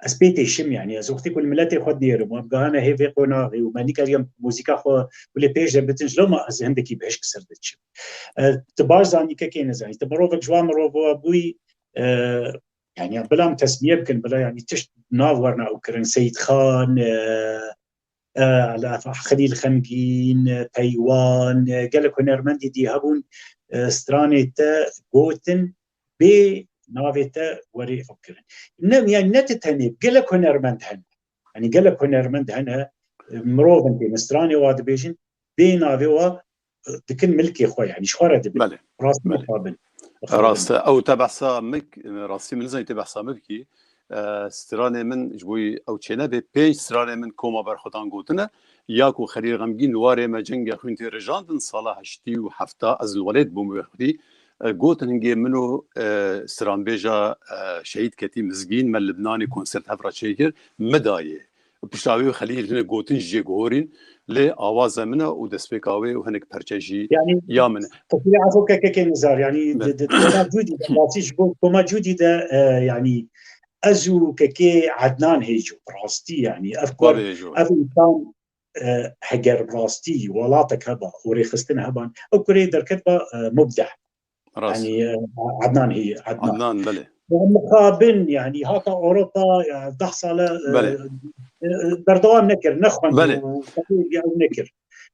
ez pê têşim, yanî ez wextê ku li miletê xwe dinêrim, wan bigihane hê vê qonaxê û me nîkariye muzîka xwe wê lê pêş de bitin, ji loma ez hindekî bi hişk ser diçim. E, tu baş zanî kekê nizanî, tu mirovek ji wan mirovo bûyî, e, yanî bila em tesmiye bikin, bila yanî tişt nav werna ew kirin, Seyîd Xan, e, e, Xelîl Xemgîn, e, Peywan, e, gelek hunermendî dî hebûn, e, stranê te gotin bê navê te werê ew kirin. Ne, yani ne ti tenê, gelek hunermend hene. Hani gelek hunermend hene, e, mirovin tê, stranê wa dibêjin, bê navê wa, e, dikin milkê xwe, yani ji xwe re dibin. Belê. Rastî Belê. mixabin. Rast e. Ew te behsa min, rastî min nizanî te behsa min bikî. E, stranê min ji bo ew çênebê, pênc stranê min koma berxwedan gotine. Ya ku Xelîl Xemgîn warê me cenga xwîn tê rijandin, sala heştî û hefta ez li welêt bûm wê xwedî. E, gotin hingê min û, e, stranbêja, e, Şehîd Ketî Mizgîn me Libnanê konsert hev re çêkir, min dayê. Pişta wê Xelîl hinek gotin jê guhorîn, lê awaza min e û destpêka wê û hinek perçe jî Yani, ya min e. Qesilê Efo Kekekê Nizar, yani, Be- di, di, koma Cûdî de, rastî ji bo koma Cûdî de, e, yani, ez û Kekê Ednan Hêco, bi rastî, yani, ev kor, Bavê Hêco. ev însan, e, heger bi rastî welatek heba û rêxistin heban, ew kurê derket ba, e, mubdeh. Rast. Yani, e, Adnan heye, Adnan. Adnan, belê. Mixabin, yani, hata Ewropa, ya, deh sale, e, Belê. e, berdewam nekir, nexwend Belê. û, ya, nekir.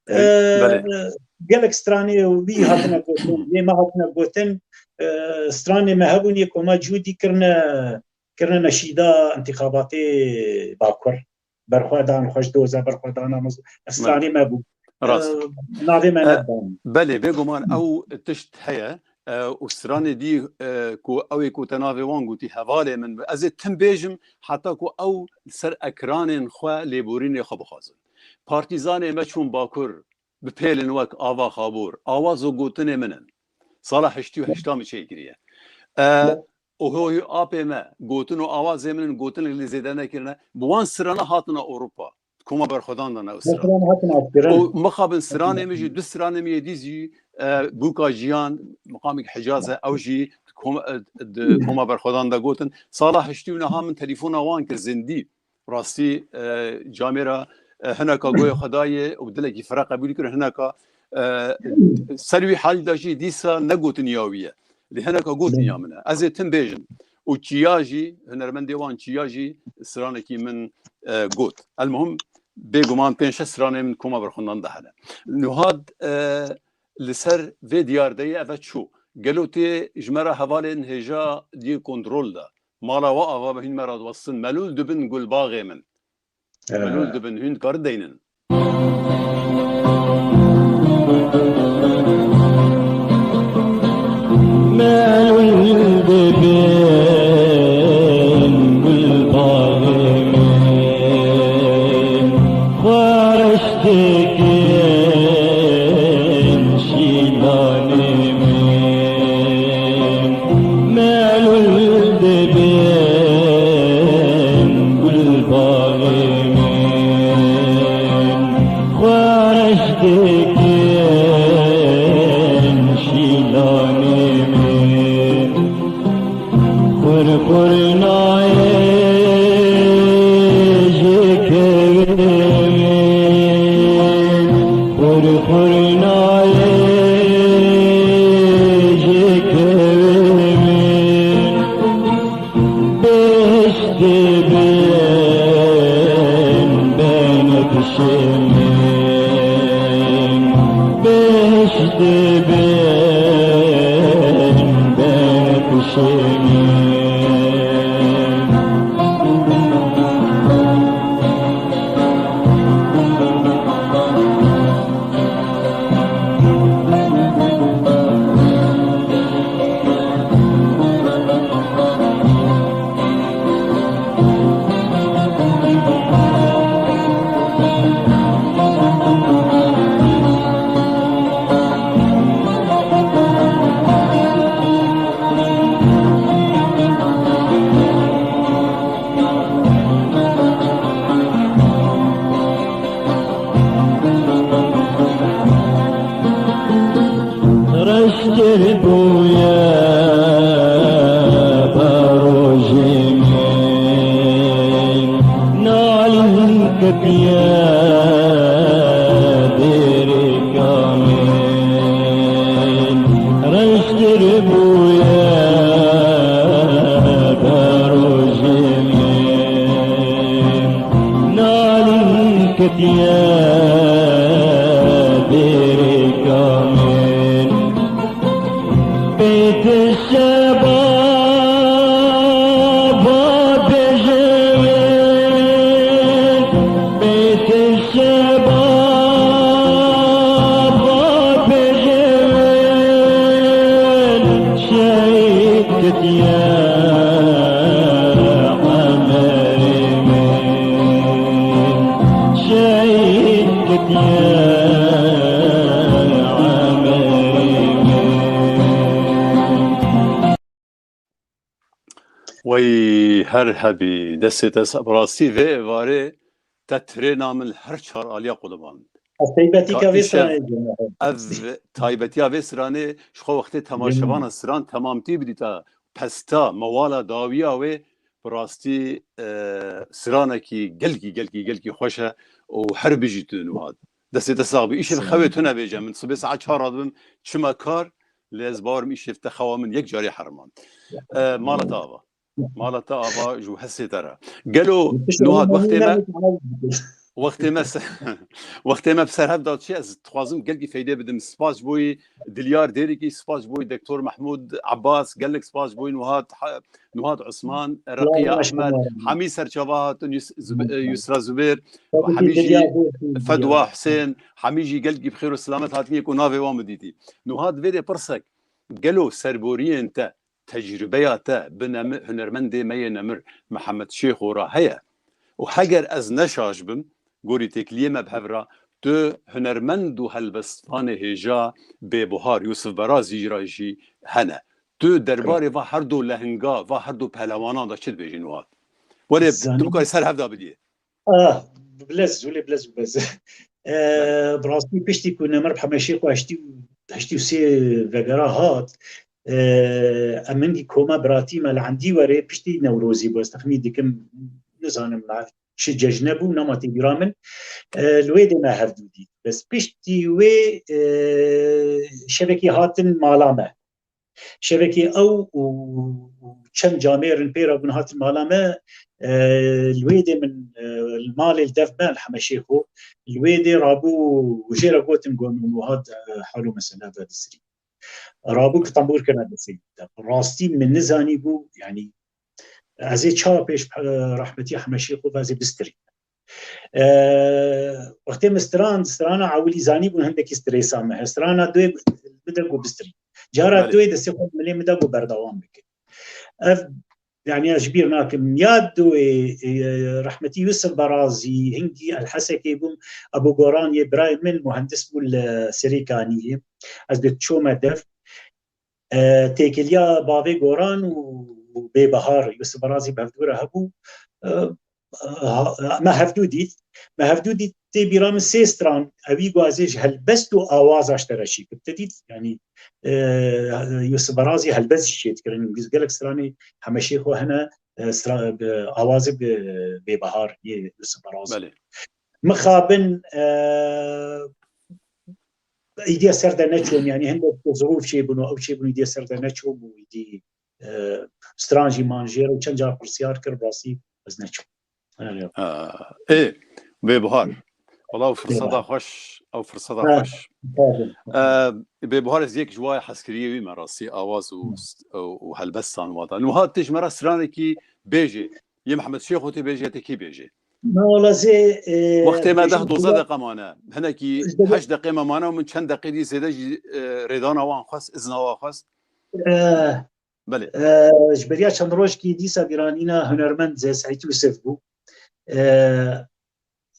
Belê, E, belê. Gelek stranê wî hatine gotin, yê me hatine gotin, e, stranê me hebûn, yê koma Cûdî kirine, kirine neşîda intixabatê Bakur. Berxwedan, xweş doza berxwedana, stranê me bû. Rast. E, navê me E, nedan. Belê, bêguman ew tişt heye, e, û stranê dî, e, ku ew ê ku te navê wan gotî, hevalê min bi. Ez ê tim bêjim, heta ku ew li ser ekranên xwe lêborînê xwe bixwazin. Partîzanê me çûn Bakur, bi pêlin wek Ava Xabor, awaz û gotinê min in. Sala heştî û heşta min çêkiriye. E, û hoy apê me, gotin û awazê min in, gotinek lê zêde nekirine. Bi wan strana hatine Ewropa. Koma berxwedan dane ew stran. Mesela hatin askirin. Û mixabin stranê min jî, du stranê min yê dî jî, e, Bûka Jiyan, miqamik Hicaz e, ew jî koma, e, di koma berxwedan de gotin. Sala heştî û neha min telefona wan kir zindî. Rastî, e, camêra, e, hineka goyê xwe dayê û dilekî fire qebûlî kir, hineka, e, ser wî halî de jî dîsa negotin ya wî ye. Lê hineka gotin ya min e. Ez ê tim bêjim. Û Çiya jî, hunermendê wan Çiya jî stranekî min, e, got. Elmuhim, bêguman pênc şeş stranê min koma berxwendan de hene. Nuha, e, li ser vê diyardeyê eve çû. Gelo tê ji me re hevalên hêja diyê kontrol de. Mala we ava be hîn me re diwestin. Melûl dibin gulbaxê min. Melûl dibin, hûn dikarin deynin. Melûl dibin gulbaxê min, xweş dikin şîlanê min. Melûl dibin gulbaxê min, xweş Piya dêrê kamên, reştir bûye berojê min. Nalîn ketiye dêrê kamên. Bêtir şebaba bêjê wê, bêtir şebaba bêjê wê, şehîd ketiye emerê min, şehîd ketiye emerê min. Wey her hebî, destê te se-, bi rastî vê êvarê te tirêna min li her çar aliya quliband. Ez taybetîka Ka vê îşev stranê diyim. Ev taybetiya vê stranê ji xwe wextê temaşevana stran temamtî bidîta pesta, mewala dawiya wê bi rastî, e, stranekî gelkî, gelkî, gelkî xweş e û her bijî tu Nûhat. Destê te sax be. Îşev Sağ ol. Xewê tune bêje. Min sibê saet çar radibim çima kar, lê ez bawerim îşev te xewa min yek carê herimand. E, mala te ava. Mala te ava ji hesê te re. Gelo Nûhat wextê me, wextê me se-, wextê me bi ser hev da çi, ez dixwazim gelkî feydê bidim. Spas ji bo yî Dilyar Dêrikî, spas ji bo yî Doktor Mehmûd Abbas, gelek spas ji bo yî Nûhat Ha-, Nûhat Osman, Reqiya Ahmed, hemî serçava hatin, Yus-, Zub-, e, Yusra Zubêr, hemî jî Fedwa Husên, hemî jî gelkî bi xêr û selamet hatine ku navê wan min dîtî. Nûhat vê dê pirsek, gelo serboriyên te, tecrûbeya te bi nemi-, hunermendê me yê nemir Mihemed Şêxo re heye? Û heger ez ne şaş bim, gorî têkiliyê me bi hev re, tu hunermend û helbestvanê hêja bêbuhar Yûsif Berazî jî re jî hene. Tu derbarê va her du lehinga, va her du pehlewanan de çi dibêjî Nûhat? Welê tu bikarî ser hev de bidiyê. Ah, bilez, wele bilez, bilez. Belê. Bi rastî piştî ku Nemir Hemeşêxo heştî û, heştî û sê vegera hat, e, em hingî koma biratî me li endî werê piştî Newrozî bû. Ez texmîn dikim, nizanim me çi cejne bû, nema têbîra min. E, li wê dê me hevdû dît. Bes piştî wê, e, şevekî hatin mala me. Şevekê ew û, û çend camêrin pê re bûn hatin mala me, e, li wê dê min, e, li malê li dev me, li Hemeşêxo, li wê dê rabû û jê re gotin, got, Nûhat, e, hal û mesele vedistirî. Rabû ki tembûr kirine destê te. Rastî min nizanî bû, yanî, ez ê çawa pêş, e, rehmetî Hemeşêxo ve ez ê bistirî. E, wextê min strand, strana ewilî zanî bûn hindekî stresa me. Strana duê bide ku bistirî. Cara Belê. duê destê xwe milê min de ku berdewam bike. Ev, yani ez ji bîr nakim. Ya duê, e, rehmetî Yusuf Berazî, hingî El Hesekê bûm, Ebû Goran yê birayê min muhendis bû li Serê Kaniyê. Ez dê çûme dev. E, têkiliya bavê Goran û, û Bêbihar, Yusuf Berazî bi hevdû re hebû. E, ha-, me hevdû dît. Me hevdû dît, tê bîra min sê stran, ewî ku ez ê ji helbest û awaza ji te re çêkim. Te dît, yanî, e, Yusuf Berazî helbest jî çêdikirin. Gelek stranê Hemeşêxo hene, e, stra-, bi awazê bi Bêbihar yê Yusuf Berazî. Belê. Mixabin, e, îdiya ser de neçûm, yanî hindek zirûf çêbûn û ew çêbûn, îdiya ser de neçûm û îdî, e, stran jî man jê re û çend car pirsiyar kir, rastî ez neçûm. Yanî, Aa, ê, Bêbuhar. Wala ew firseta Bêbuhar. xweş, ew firseta Ha, xweş. pardon. Ee, Bêbuhar ez yek ji wayê hezkiriyê wî me rastî awaz û, Hı. û, û helbestan wada. Nûhat tê ji me re stranekî bêjê. Yê Mihemed Şêxo tê bêjê, tê kî bêjê? Na wala zê, e, Wextê me bêjim deh dozdeh deqe mane. Hinekî heşt deqê me mane û min çend deqê dî zêde jî, e, rêdana wan xwest, izna wan xwest. E, Belê. E, ji beriya çend rojkî dîsa bîranîna hunermend Zê Seîd Yûsif bû. E,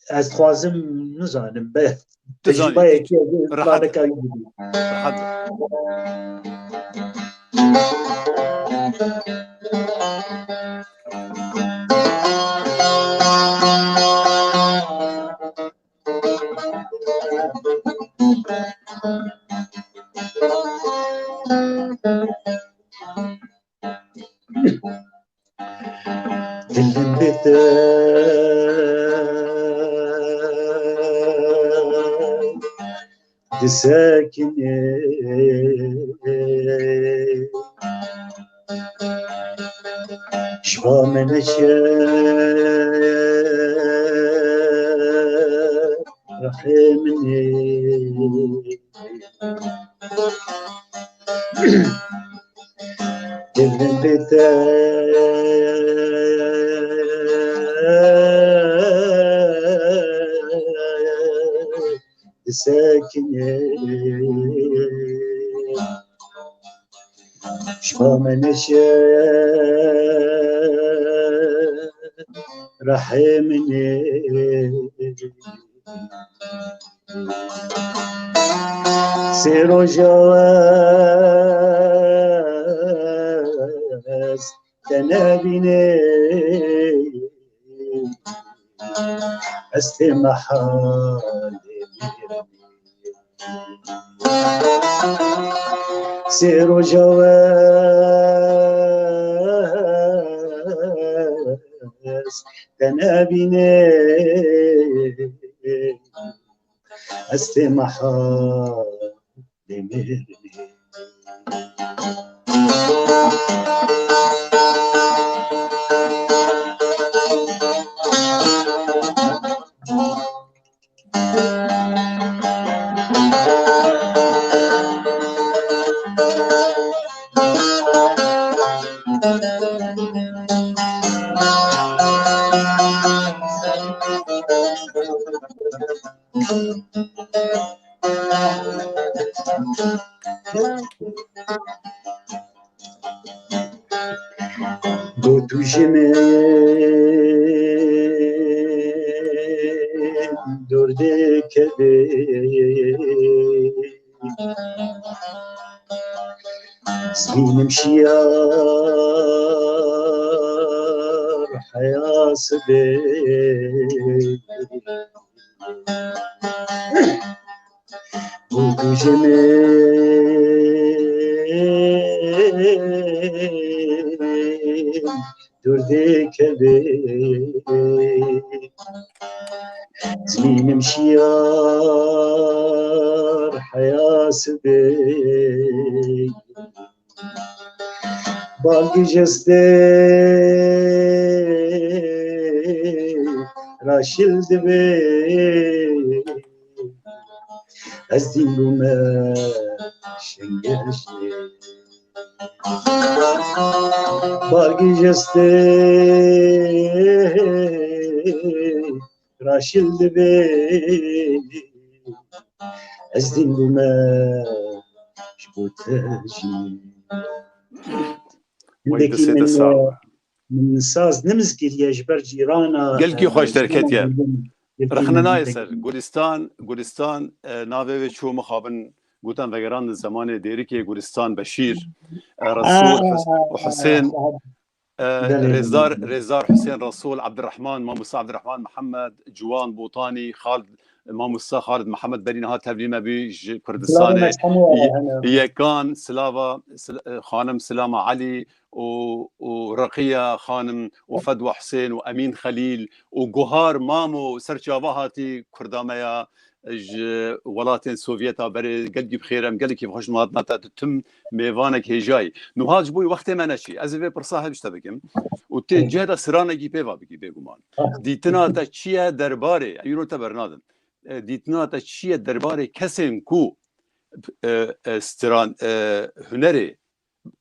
ez dixwazim, nizanim, be, Tu zanî, tecrûbeyekî tu rehet planeka wî bidî. Rehet be. Dilim bê te disekinê. Ji ba min neçe rehê min ê. Dilin bê te disekinê. Ji ba min neçe rehê min ê. Sê roja wes te nebînê, ez tême halê mêrnê. Sê roja wes te nebînê, ez tême halê mêrnê. Go tu ji min dûr dikevî. Zimînim şiyar heya sibê. Û tu ji min dûr dikevî. Zimînim şiyar heya sibê. Balgî jestê raşil dibê. Ez dîn bûme şingeşê. Balgî jestê raşil dibê. Ez dîn bûme ji bo te jî. Wey Hindekî disê min, de sağ e, ol. Min saz nimz kiriye ji ber cîrana, Gelkî e, xweş derketiye. Gelkî Rexne min nayê hindekî ser. Gulistan, Gulistan, e, navê wê çû mixabin, gotan vegerandin zemanê Dêrikê, Gulistan Beşîr, e, Resul, Hus-, Husên, e, Belê, Rêzdar, belê. Rêzdar Husên Resul, Abdurrahman, Mamosta Abdurrahman Mihemed, Ciwan Botanî, Xalid, Mamosta Xalid Mihemed berî niha tevlî me bî ji Kurdistanê. Silava me ji hemû ye, Yekan, Silava, Sil-, e, Xanim Silama Elî, û, û Reqiya Xanim û Fedwa Husên û Emîn Xelîl û Guhar Mamo ser çava hatî Kurda me ya ji welatên Sovyeta berê gelkî bi xêr em gelekî bi xweş hatina te tu tim mêvanek hêjayî. Nuha ji bo wextê me neçî. Ez ê vê pirsa hev ji te bikim û tê cih de stranekî pê va bikî bêguman. Dîtina te çi ye derbarê, ew îro te bernadim. E, dîtina te çi ye derbarê kesên ku, e, e, stran, e, hunerê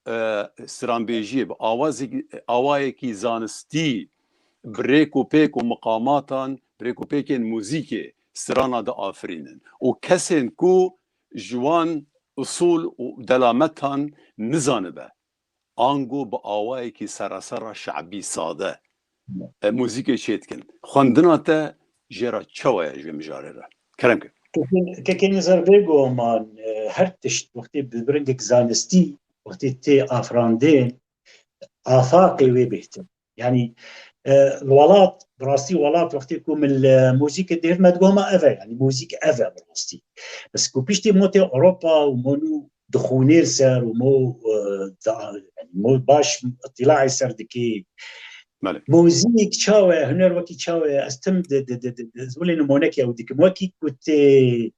e, stranbêjiyê bi awazekî, awayekî zanistî, bi rêk û pêk û miqamatan, bi rêk û pêkên muzîkê strana diafirînin û kesên ku ji wan usul û delametan nizanibe, ango bi awayekî serasera şabî sade, e, muzîkê çêdikin. Xwendina te jê re çawa ye ji vê mijarê re? Kerem ke. Kekên, kekên Nizar Bêgo man, e, her tişt wextê bi biringek zanistî wextê tê afirandin, afaqê wê bêhtir. Yanî, e, welat, bi rastî welat wextê ku min li muzîkê dêr me digot, ma ev e, yanî muzîk ev e bi rastî. Bes ku piştî mo tê Ewropa û mo nû dixûnê li ser û mo, e, da, yanî mo baş îtîlaê ser dikê, Belê. Muzîk çawe, huner wekî çawe, ez tim di, di, di, di, di, ez wilê nimûnekê ew dikim. Wekî ku tê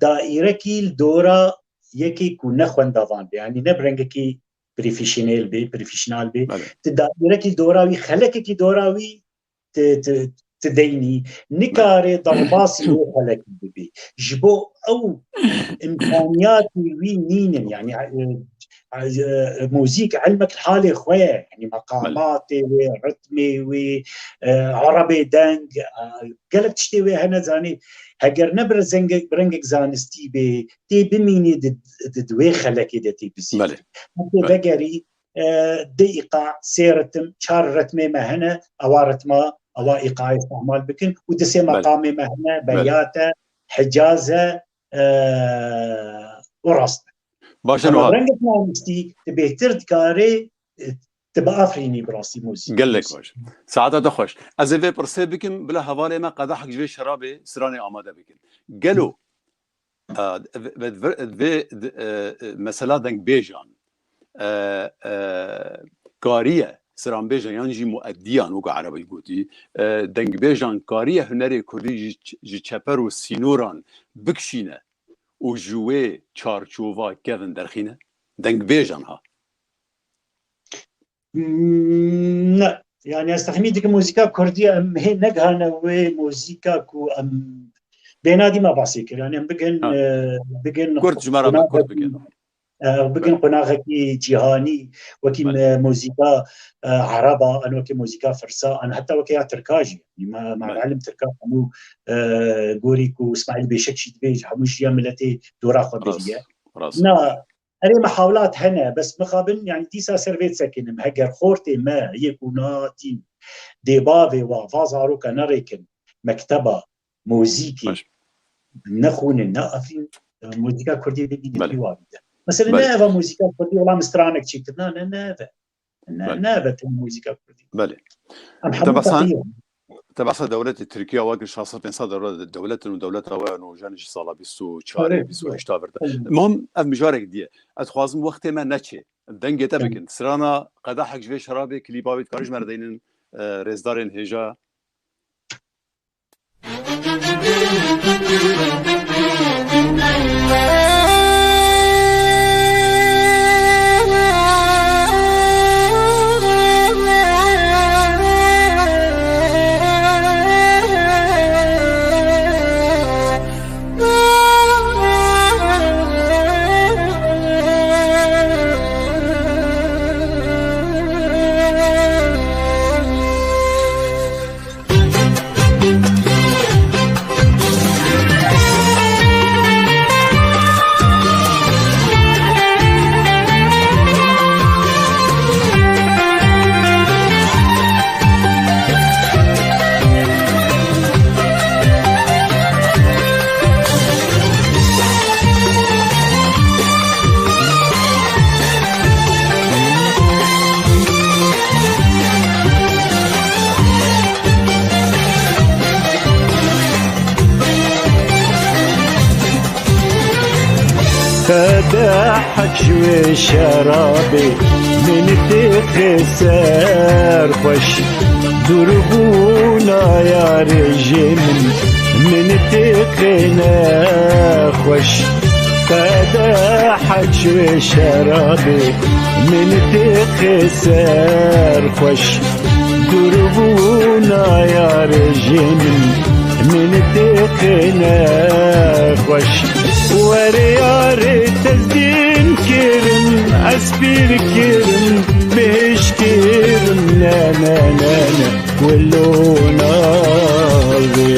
daîrekî li dora yekê ku ne xwendavan be, yanî ne bi rengekî profesyonel be, profesyonel be, Belê. Ti daîrekî dora wî, xelekekî dora wî ti, ti, ti deynî, Belê. Nikare derbasî wê xelekî bibî. Ji bo ew îmkaniyatê wî nînin, yanî, e, e, muzîk ilmek li halê xwe ye, yanî Belê. Meqamatê wê, ritmê wê, e, erebê deng, e, gelek tiştê wê hene, zanî, heger ne bi rengek, bi rengek zanistî bê, tê bimînî di, di, di wê xelekê de tê bizî. Belê. Heke Belê. Vegerî, e, di îqa, sê ritim, çar ritmê me hene, ewa ritma, ewa îqayê îstehmal bikin û di sê Belê. Meqamê me hene, Belê. Beyat e, hicaz e, e, û rast e. Baş e, Ama Nuha. Rengek zanistî, tu bêhtir dikarê, e, tu biafirînî bi rastî muzîk. Gelek baş. Saeta te xweş. Ez ê vê pirsê bikim, bila hevalê me qedehek ji vê şerabê stranê amade bikin. Gelo, e, vê, vê, vê, e, e, mesela dengbêjan, e, e, kariye stranbêjan yan jî mueddiyan, wekî erebî gotî, e, dengbêjan kariye hunerê kurdî ji, ji çeper û sînoran bikişîne û ji wê çarçova kevin derxîne? Dengbêjan ha. Mm, ne. Yani ez texmîn dikim muzîka kurdî em hê negihane wê muzîka ku em bênadî me basê kir. Yani em bigin, Ha. E, bigin Kurt ji me re me qonaq kurt bikin. E, bigin Belê. Qonaxekî cîhanî, wekî Belê. Me muzîka, e, ereba, an wekî muzîka firsa, an heta wekî ya tirka jî. Me, me Belê. Mealim tirka hemû, e, gorî ku Îsmaîl Bêşek jî dibê, hemû jiya miletê dora xwe Rast, biriye. Rast. Na, Erê, mihawlat hene, bes mixabin, yani dîsa ser vê disekinim. Heger xortê me yê ku nehatîn dê bavê wa va zaroka nerêkin mekteba muzîkê, Baş. Nexwînin, neafirîn, e, muzîka kurdî bibîne Belê. Pî wa bîte. Mesela Belê. Ne eva muzîka kurdî, wela min stranek çêkir. Na, ne, ne eve. Ne, Belê. Ne eve tim muzîka kurdî. Belê. Em Te hemû behsa, teqî te behsa dewletê Tirkiya wekî şeş sed pênc sed dewlet, dewletin û dewleta we nûjen ji sala bîst û çar, Erê, bîst û heşt vir de. Erê. Muhim ev mijarek diye. Ez dixwazim wextê me neçê. Dengê te Erê. Bikin. Strana qedehek ji vê şerabê klîpa wê dikarî ji me re deynin, e, rêzdarên hêja. Qedehek ji wê şerabê min têxe serxweş. Dûrbûna yarê jê min, min têxe nexweş. Qedehek ji wê şerabê min têxe serxweş. Dûrbûna yarê jê min, min têxe nexweş. Were yarê tezdîn kirim, ez pîr kirim, bêhêj kirim, ne, ne, ne, ne, wilo navê.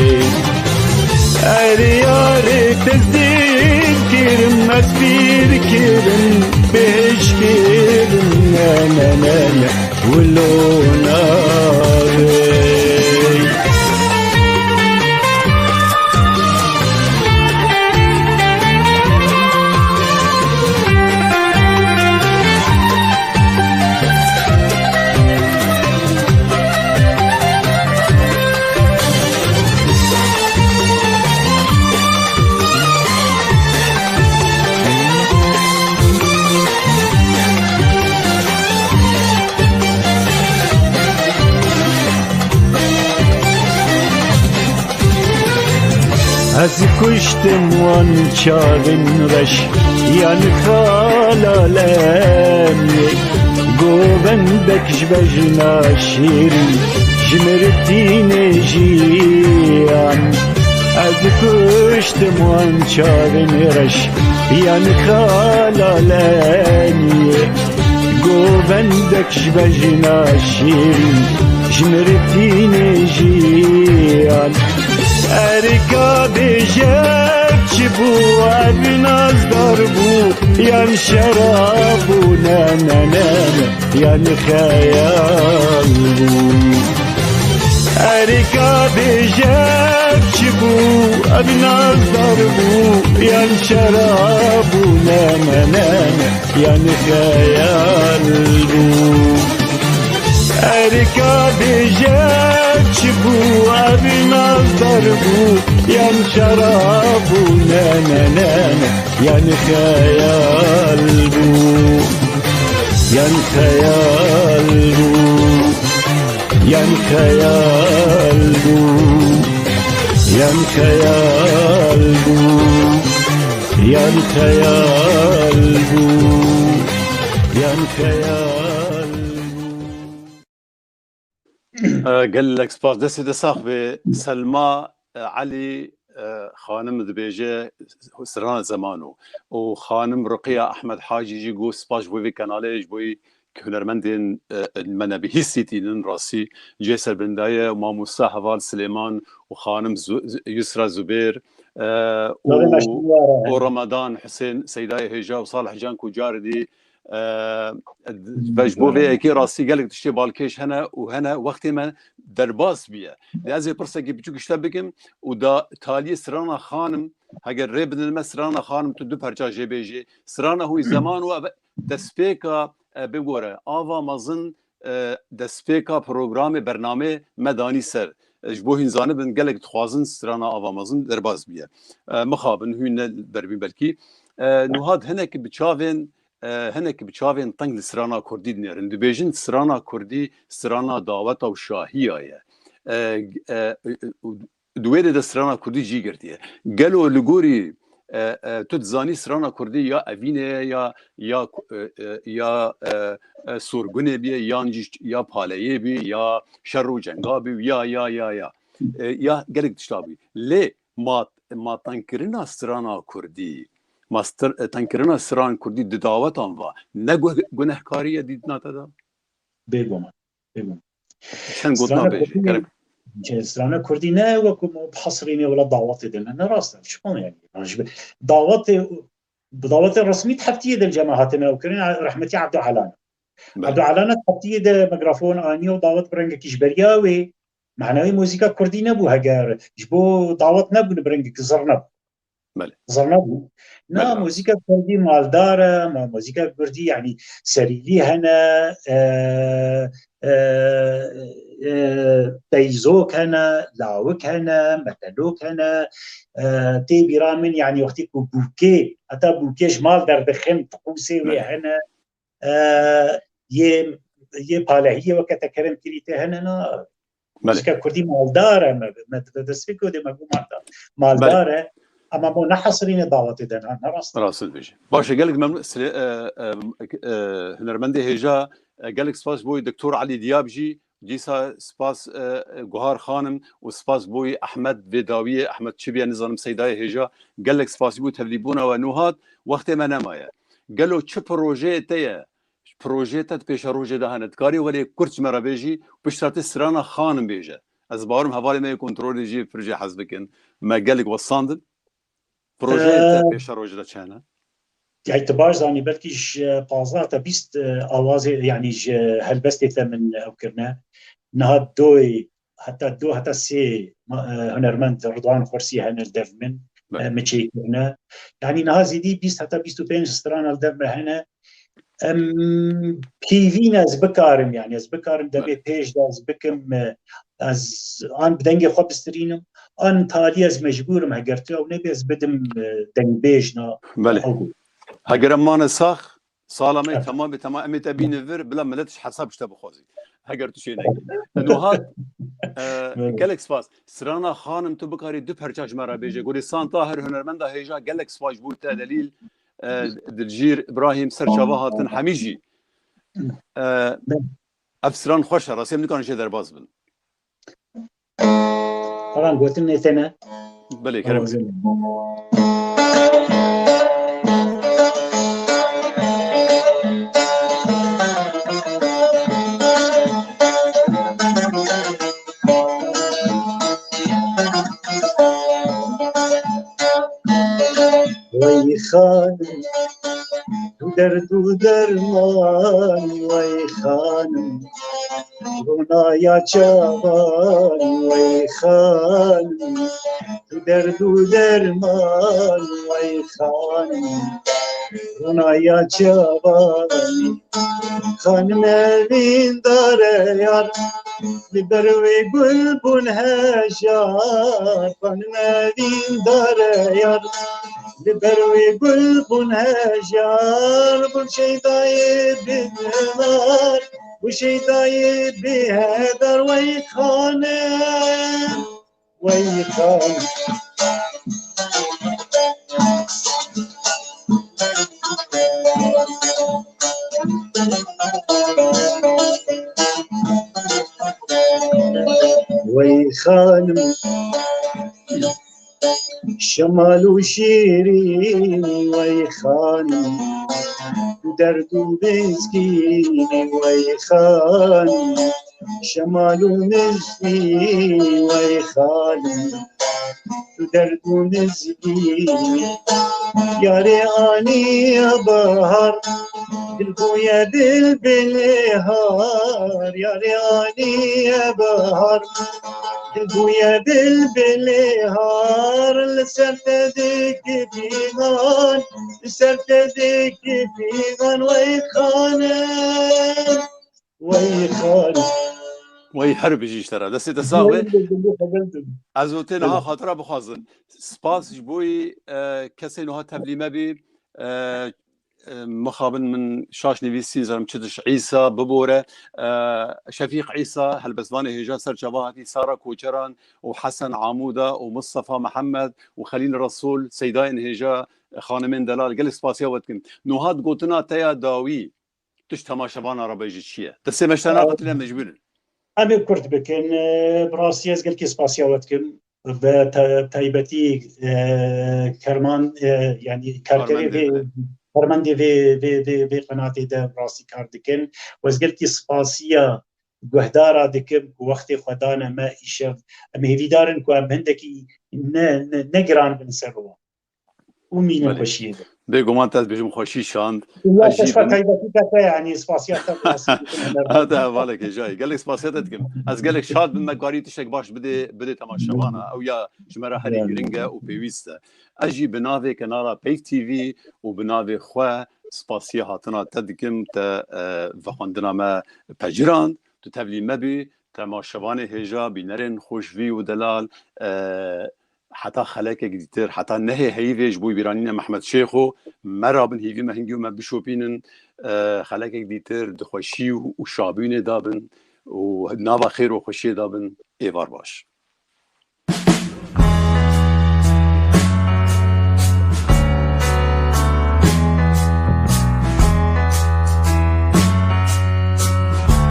Erê yarê tezdîn kirim, ez pîr kirim, bêhêj kirim, ne, ne, ne, ne. Wilo navê. Ez kuştim wan çavên reş, yan xalalemê. Govendek ji bejna şêrîn, ji mir tînê jiyan. Ez kuştim wan çavên reş, yan xalalemê. Govendek ji bejna şêrîn, ji mir tînê jiyan. Erika bêje çi bû, ev nazdar bû, yan şerab bû, ne, ne, ne, ne, yan xeyal bû. Erika bêje çi bû, ev nazdar bû, yan şerab bû, ne, ne, ne, ne, yan xeyal bû. Erika bêje çi bû, ev nazdar bû, yan şerab bû, ne, ne, ne, ne, yan xeyal bû, yan xeyal bû, yan xeyal bû, yan xeyal bû, yan xeyal bû, yan xeyal bû. E, gelek spas. Destê te sax be. Selma, e, Elî, e, xanim dibêje, Strana Zemano. Û xanim Ruqiya Ahmed Hacî jî got, spas ji bo vê kanalê, ji bo hunermendên, e, me nebihîstî tînin rastî. Cê serbirindaye û mamosta heval Silêman û xanim Zu-, Yusra Zubêr, e, û, Navê me şîn were. Û Ramadan Husên, Seydayê Hêja û Salih Can ku caridî, e, ve ji bo vê yekê rastî gelek tiştê balkêş hene û hene wextê me derbas bûye. Lê ez ê pirsekî biçûk ji te bikim û da taliyê Strana Xanim, heger rê bidin me, Strana Xanim, tu du perça jê bêjê. Strana hûn zeman û ev destpêka, e, bigore, ava mezin, e, destpêka programê, bernamê me danî ser. E, ji bo hûn zanibin, gelek dixwazin Strana ava mezin derbas bûye. E, mixabin, hûn ne derbîn belkî. E, nuha di hinek bi çavên, e, hinek bi çavên teng li Strana Kurdî dinêrin. Dibêjin Strana Kurdî strana daweta û şahiya ye. E, e, e, û di wê de, de Strana Kurdî cî girtiye. Gelo li gorî, e, e, tu dizanî Strana Kurdî ya evînê ye, ya, ya, e, e, ya, e, e, sorgunê bîye, yan jî ya paleyê bî, ya şer û cenga bî, ya, ya, ya, ya. E, ya gelek tişta bî. Lê ma, ma tengkirina Strana Kurdî, ma str-, e, tengkirina Strana Kurdî di dawetan va ne gu-, gunehkarî ye dîtina te de? Bêguman, bêguman. Çend gotina Strana bêjî, Kurdî, gerek. Strana Kurdî ne wekû me hesrînê wela dawetê de ne, ne rast e. Çiqan yani. Yani ji dawetê, bi dawetê resmî di heftiyê de li cema hatine ew kirin, rehmetî Ebdu Elana. Belê. Ebdu Elana di heftiyê de mikrofon aniye û dawet bi rengekî ji beriya wê, manayê muzîka kurdî nebû heger ji bo dawet nebû, li bi rengekî zir nebû. Belê. Zirna bû. Na, belê, muzîka kurdî maldar e, ma muzîka kurdî, yanî serîlî hene, e, e, e, peyzok hene, lawik hene, metelok hene, e, tê bîra min, yanî wextî ku bûkê, heta bûkê ji mal derdixin, tiqûsê wê, belê, hene, e, yê, yê palehiyê weke te kerem kirî tê hene, na, belê, muzîka kurdî maldar e, me, me dibê destpêkê dê me bû maldar. Belê. Maldar e, ama bo nehesirîne dawetê de, ne, ne rast e. Rast dibêjî. Baş e, gelek memnun. Sile-, e, e, e, hunermendê hêja, e, gelek spas boy Doktor Elî Diyab jî, dîsa spas, e, e, Guhar Xanim û spas boy Ehmed vê dawiyê, Ehmed Çibiye, nizanim Seydayê hêja, gelek spas bû tevlîbûna we nû hat, wextê me nemaye. Gelo çi projeyê te ye? Projeyê te di pêşerojê de hene. Dikarî welê kurt ji me re bêjî, pişta te strana Xanim bêje. Ez bawerim hevalê me yê kontrolê jî pir jê hez bikin. Me gelek westandin. Projeyê te, ee, pêşerojê de çi hene? Ya, tu baş zanî, belkî ji pazdeh ta bîst, e, awazê, yanî ji helbestê te min ew kirine. Niha doy, heta do, heta sê ma-, e, hunermend Ridwan Xursî hene li dev min, belê, e, min çêkirine. Yanî niha zêdî bîst heta bîst û pênc strana li dev me hene. Em, pêvîn ez bikarim, yanî ez bikarim demê, belê, pêş de ez bikim, e, ez an bi dengê xwe bistirînim, an talî ez mecbûr im, heger tu ew nebê ez bidim, e, dengbêjna, belê, ew. Heger em mane sax, Sala me Evet. Temam be, temam. Em ê te bîne vir, bila millet ji hesab ji te bixwazî. Heger tu şê nekî. Nuhat, e, Evet. Gelek spas. Strana Xanim, tu bikarî du perça ji me re bêje. Gulîstan Tahir, hunermenda hêja, gelek spas ji bo te, Delîl, e, Dilcîr, Îbrahîm, ser çava hatin, hemî jî. E, ev stran xweş e, rastî em nikarin jê derbas bin. Tamam, gotin nê têne. Belê, kerem. Wey xanim, tu derd û derman, wey xanim. Ronaya çavan wey xanim, tu derd û derman wey xanim. Ronaya çavan xanim evîn dare yar, li ber wê gul bûn hejar. Xanim evîn dare yar, li ber wê gul bûn hejar. Bûn şeydayê bihar, bû şeydayê bêhedar wey xanim, wey xanim. Wey xanim. Şemal û şîrînî wey xanim, derd û mizgînî wey xanim. Şemal û mizgînî wey xanim, derd û mizgînî. Yarê aniye bahar, dil bûye bilbilê har. Yarê aniye bahar, dil bûye bilbilê har. Li ser te dikî pîvan, li ser te dikî pîvan wey xanim, wey xanim. Wey her bijî ji te re. Destê te sax be. Ez û tê niha xatira bixwazin. Spas ji bo, e, kesê niha tevlî me bî. E, e, mixabin min şaş nivîsî, zanim çi diş Îsa bibore, e, Şefîq Îsa, helbestvanê hêja ser çava hatî, Sara Koçeran û Hesen Amuda û Mustafa Mihemed û Xelîl Resûl, seydayên hêja, xanimên delal, gelek spasiya we dikim. Nuhat, gotina te ya dawî, tu ji temaşevana re bêjî çi ye? Destê me ji te naxetine mecbûr in. Em ê kurt bikin. E, bi rastî ez gelkî spasiya we dikim. Bi te-, taybetî, e, kerman, e, yanî karkerê Karmendê vê, vê. Karmendê vê, vê, vê, vê qenatê de rastî kar dikin. Û ez gelkî spasiya guhdara dikim ku wextê xwe dane me îşev. Em hêvîdar in ku em hindekî ne, ne, ne giran bin ser wan. Û mînin Belê. Xweşiyê de. Bêguman te ez bêjim xweşî şand. Ya Ez jî teşka bin- taybetî te te, yanî spasiya te bi rastî dikim, Hate hevalek hêjayî. Gelek spasiya te dikim. Ez gelek şad bim me karî tiştek baş bidê, bidê temaşevana. Ew ya ji me re herî Ya. Giring e û pêwîst e. Ez jî bi navê kenala Peyv T V û bi navê xwe spasiya hatina te dikim, te, e, vexwendina me pejirand, tu tevlî me bî, temaşevanê hêja, bînerên xweşvî û delal, e, heta xelekek dîtir, heta nehê heyvê ji bo bîranîna Mehmet Şêxo, me rabin hêvî me hingî û me bişopînin, e, xelekek dîtir di xweşî û, û şabûnê dabin û nava xêr û xweşiyê dabin, êvar baş.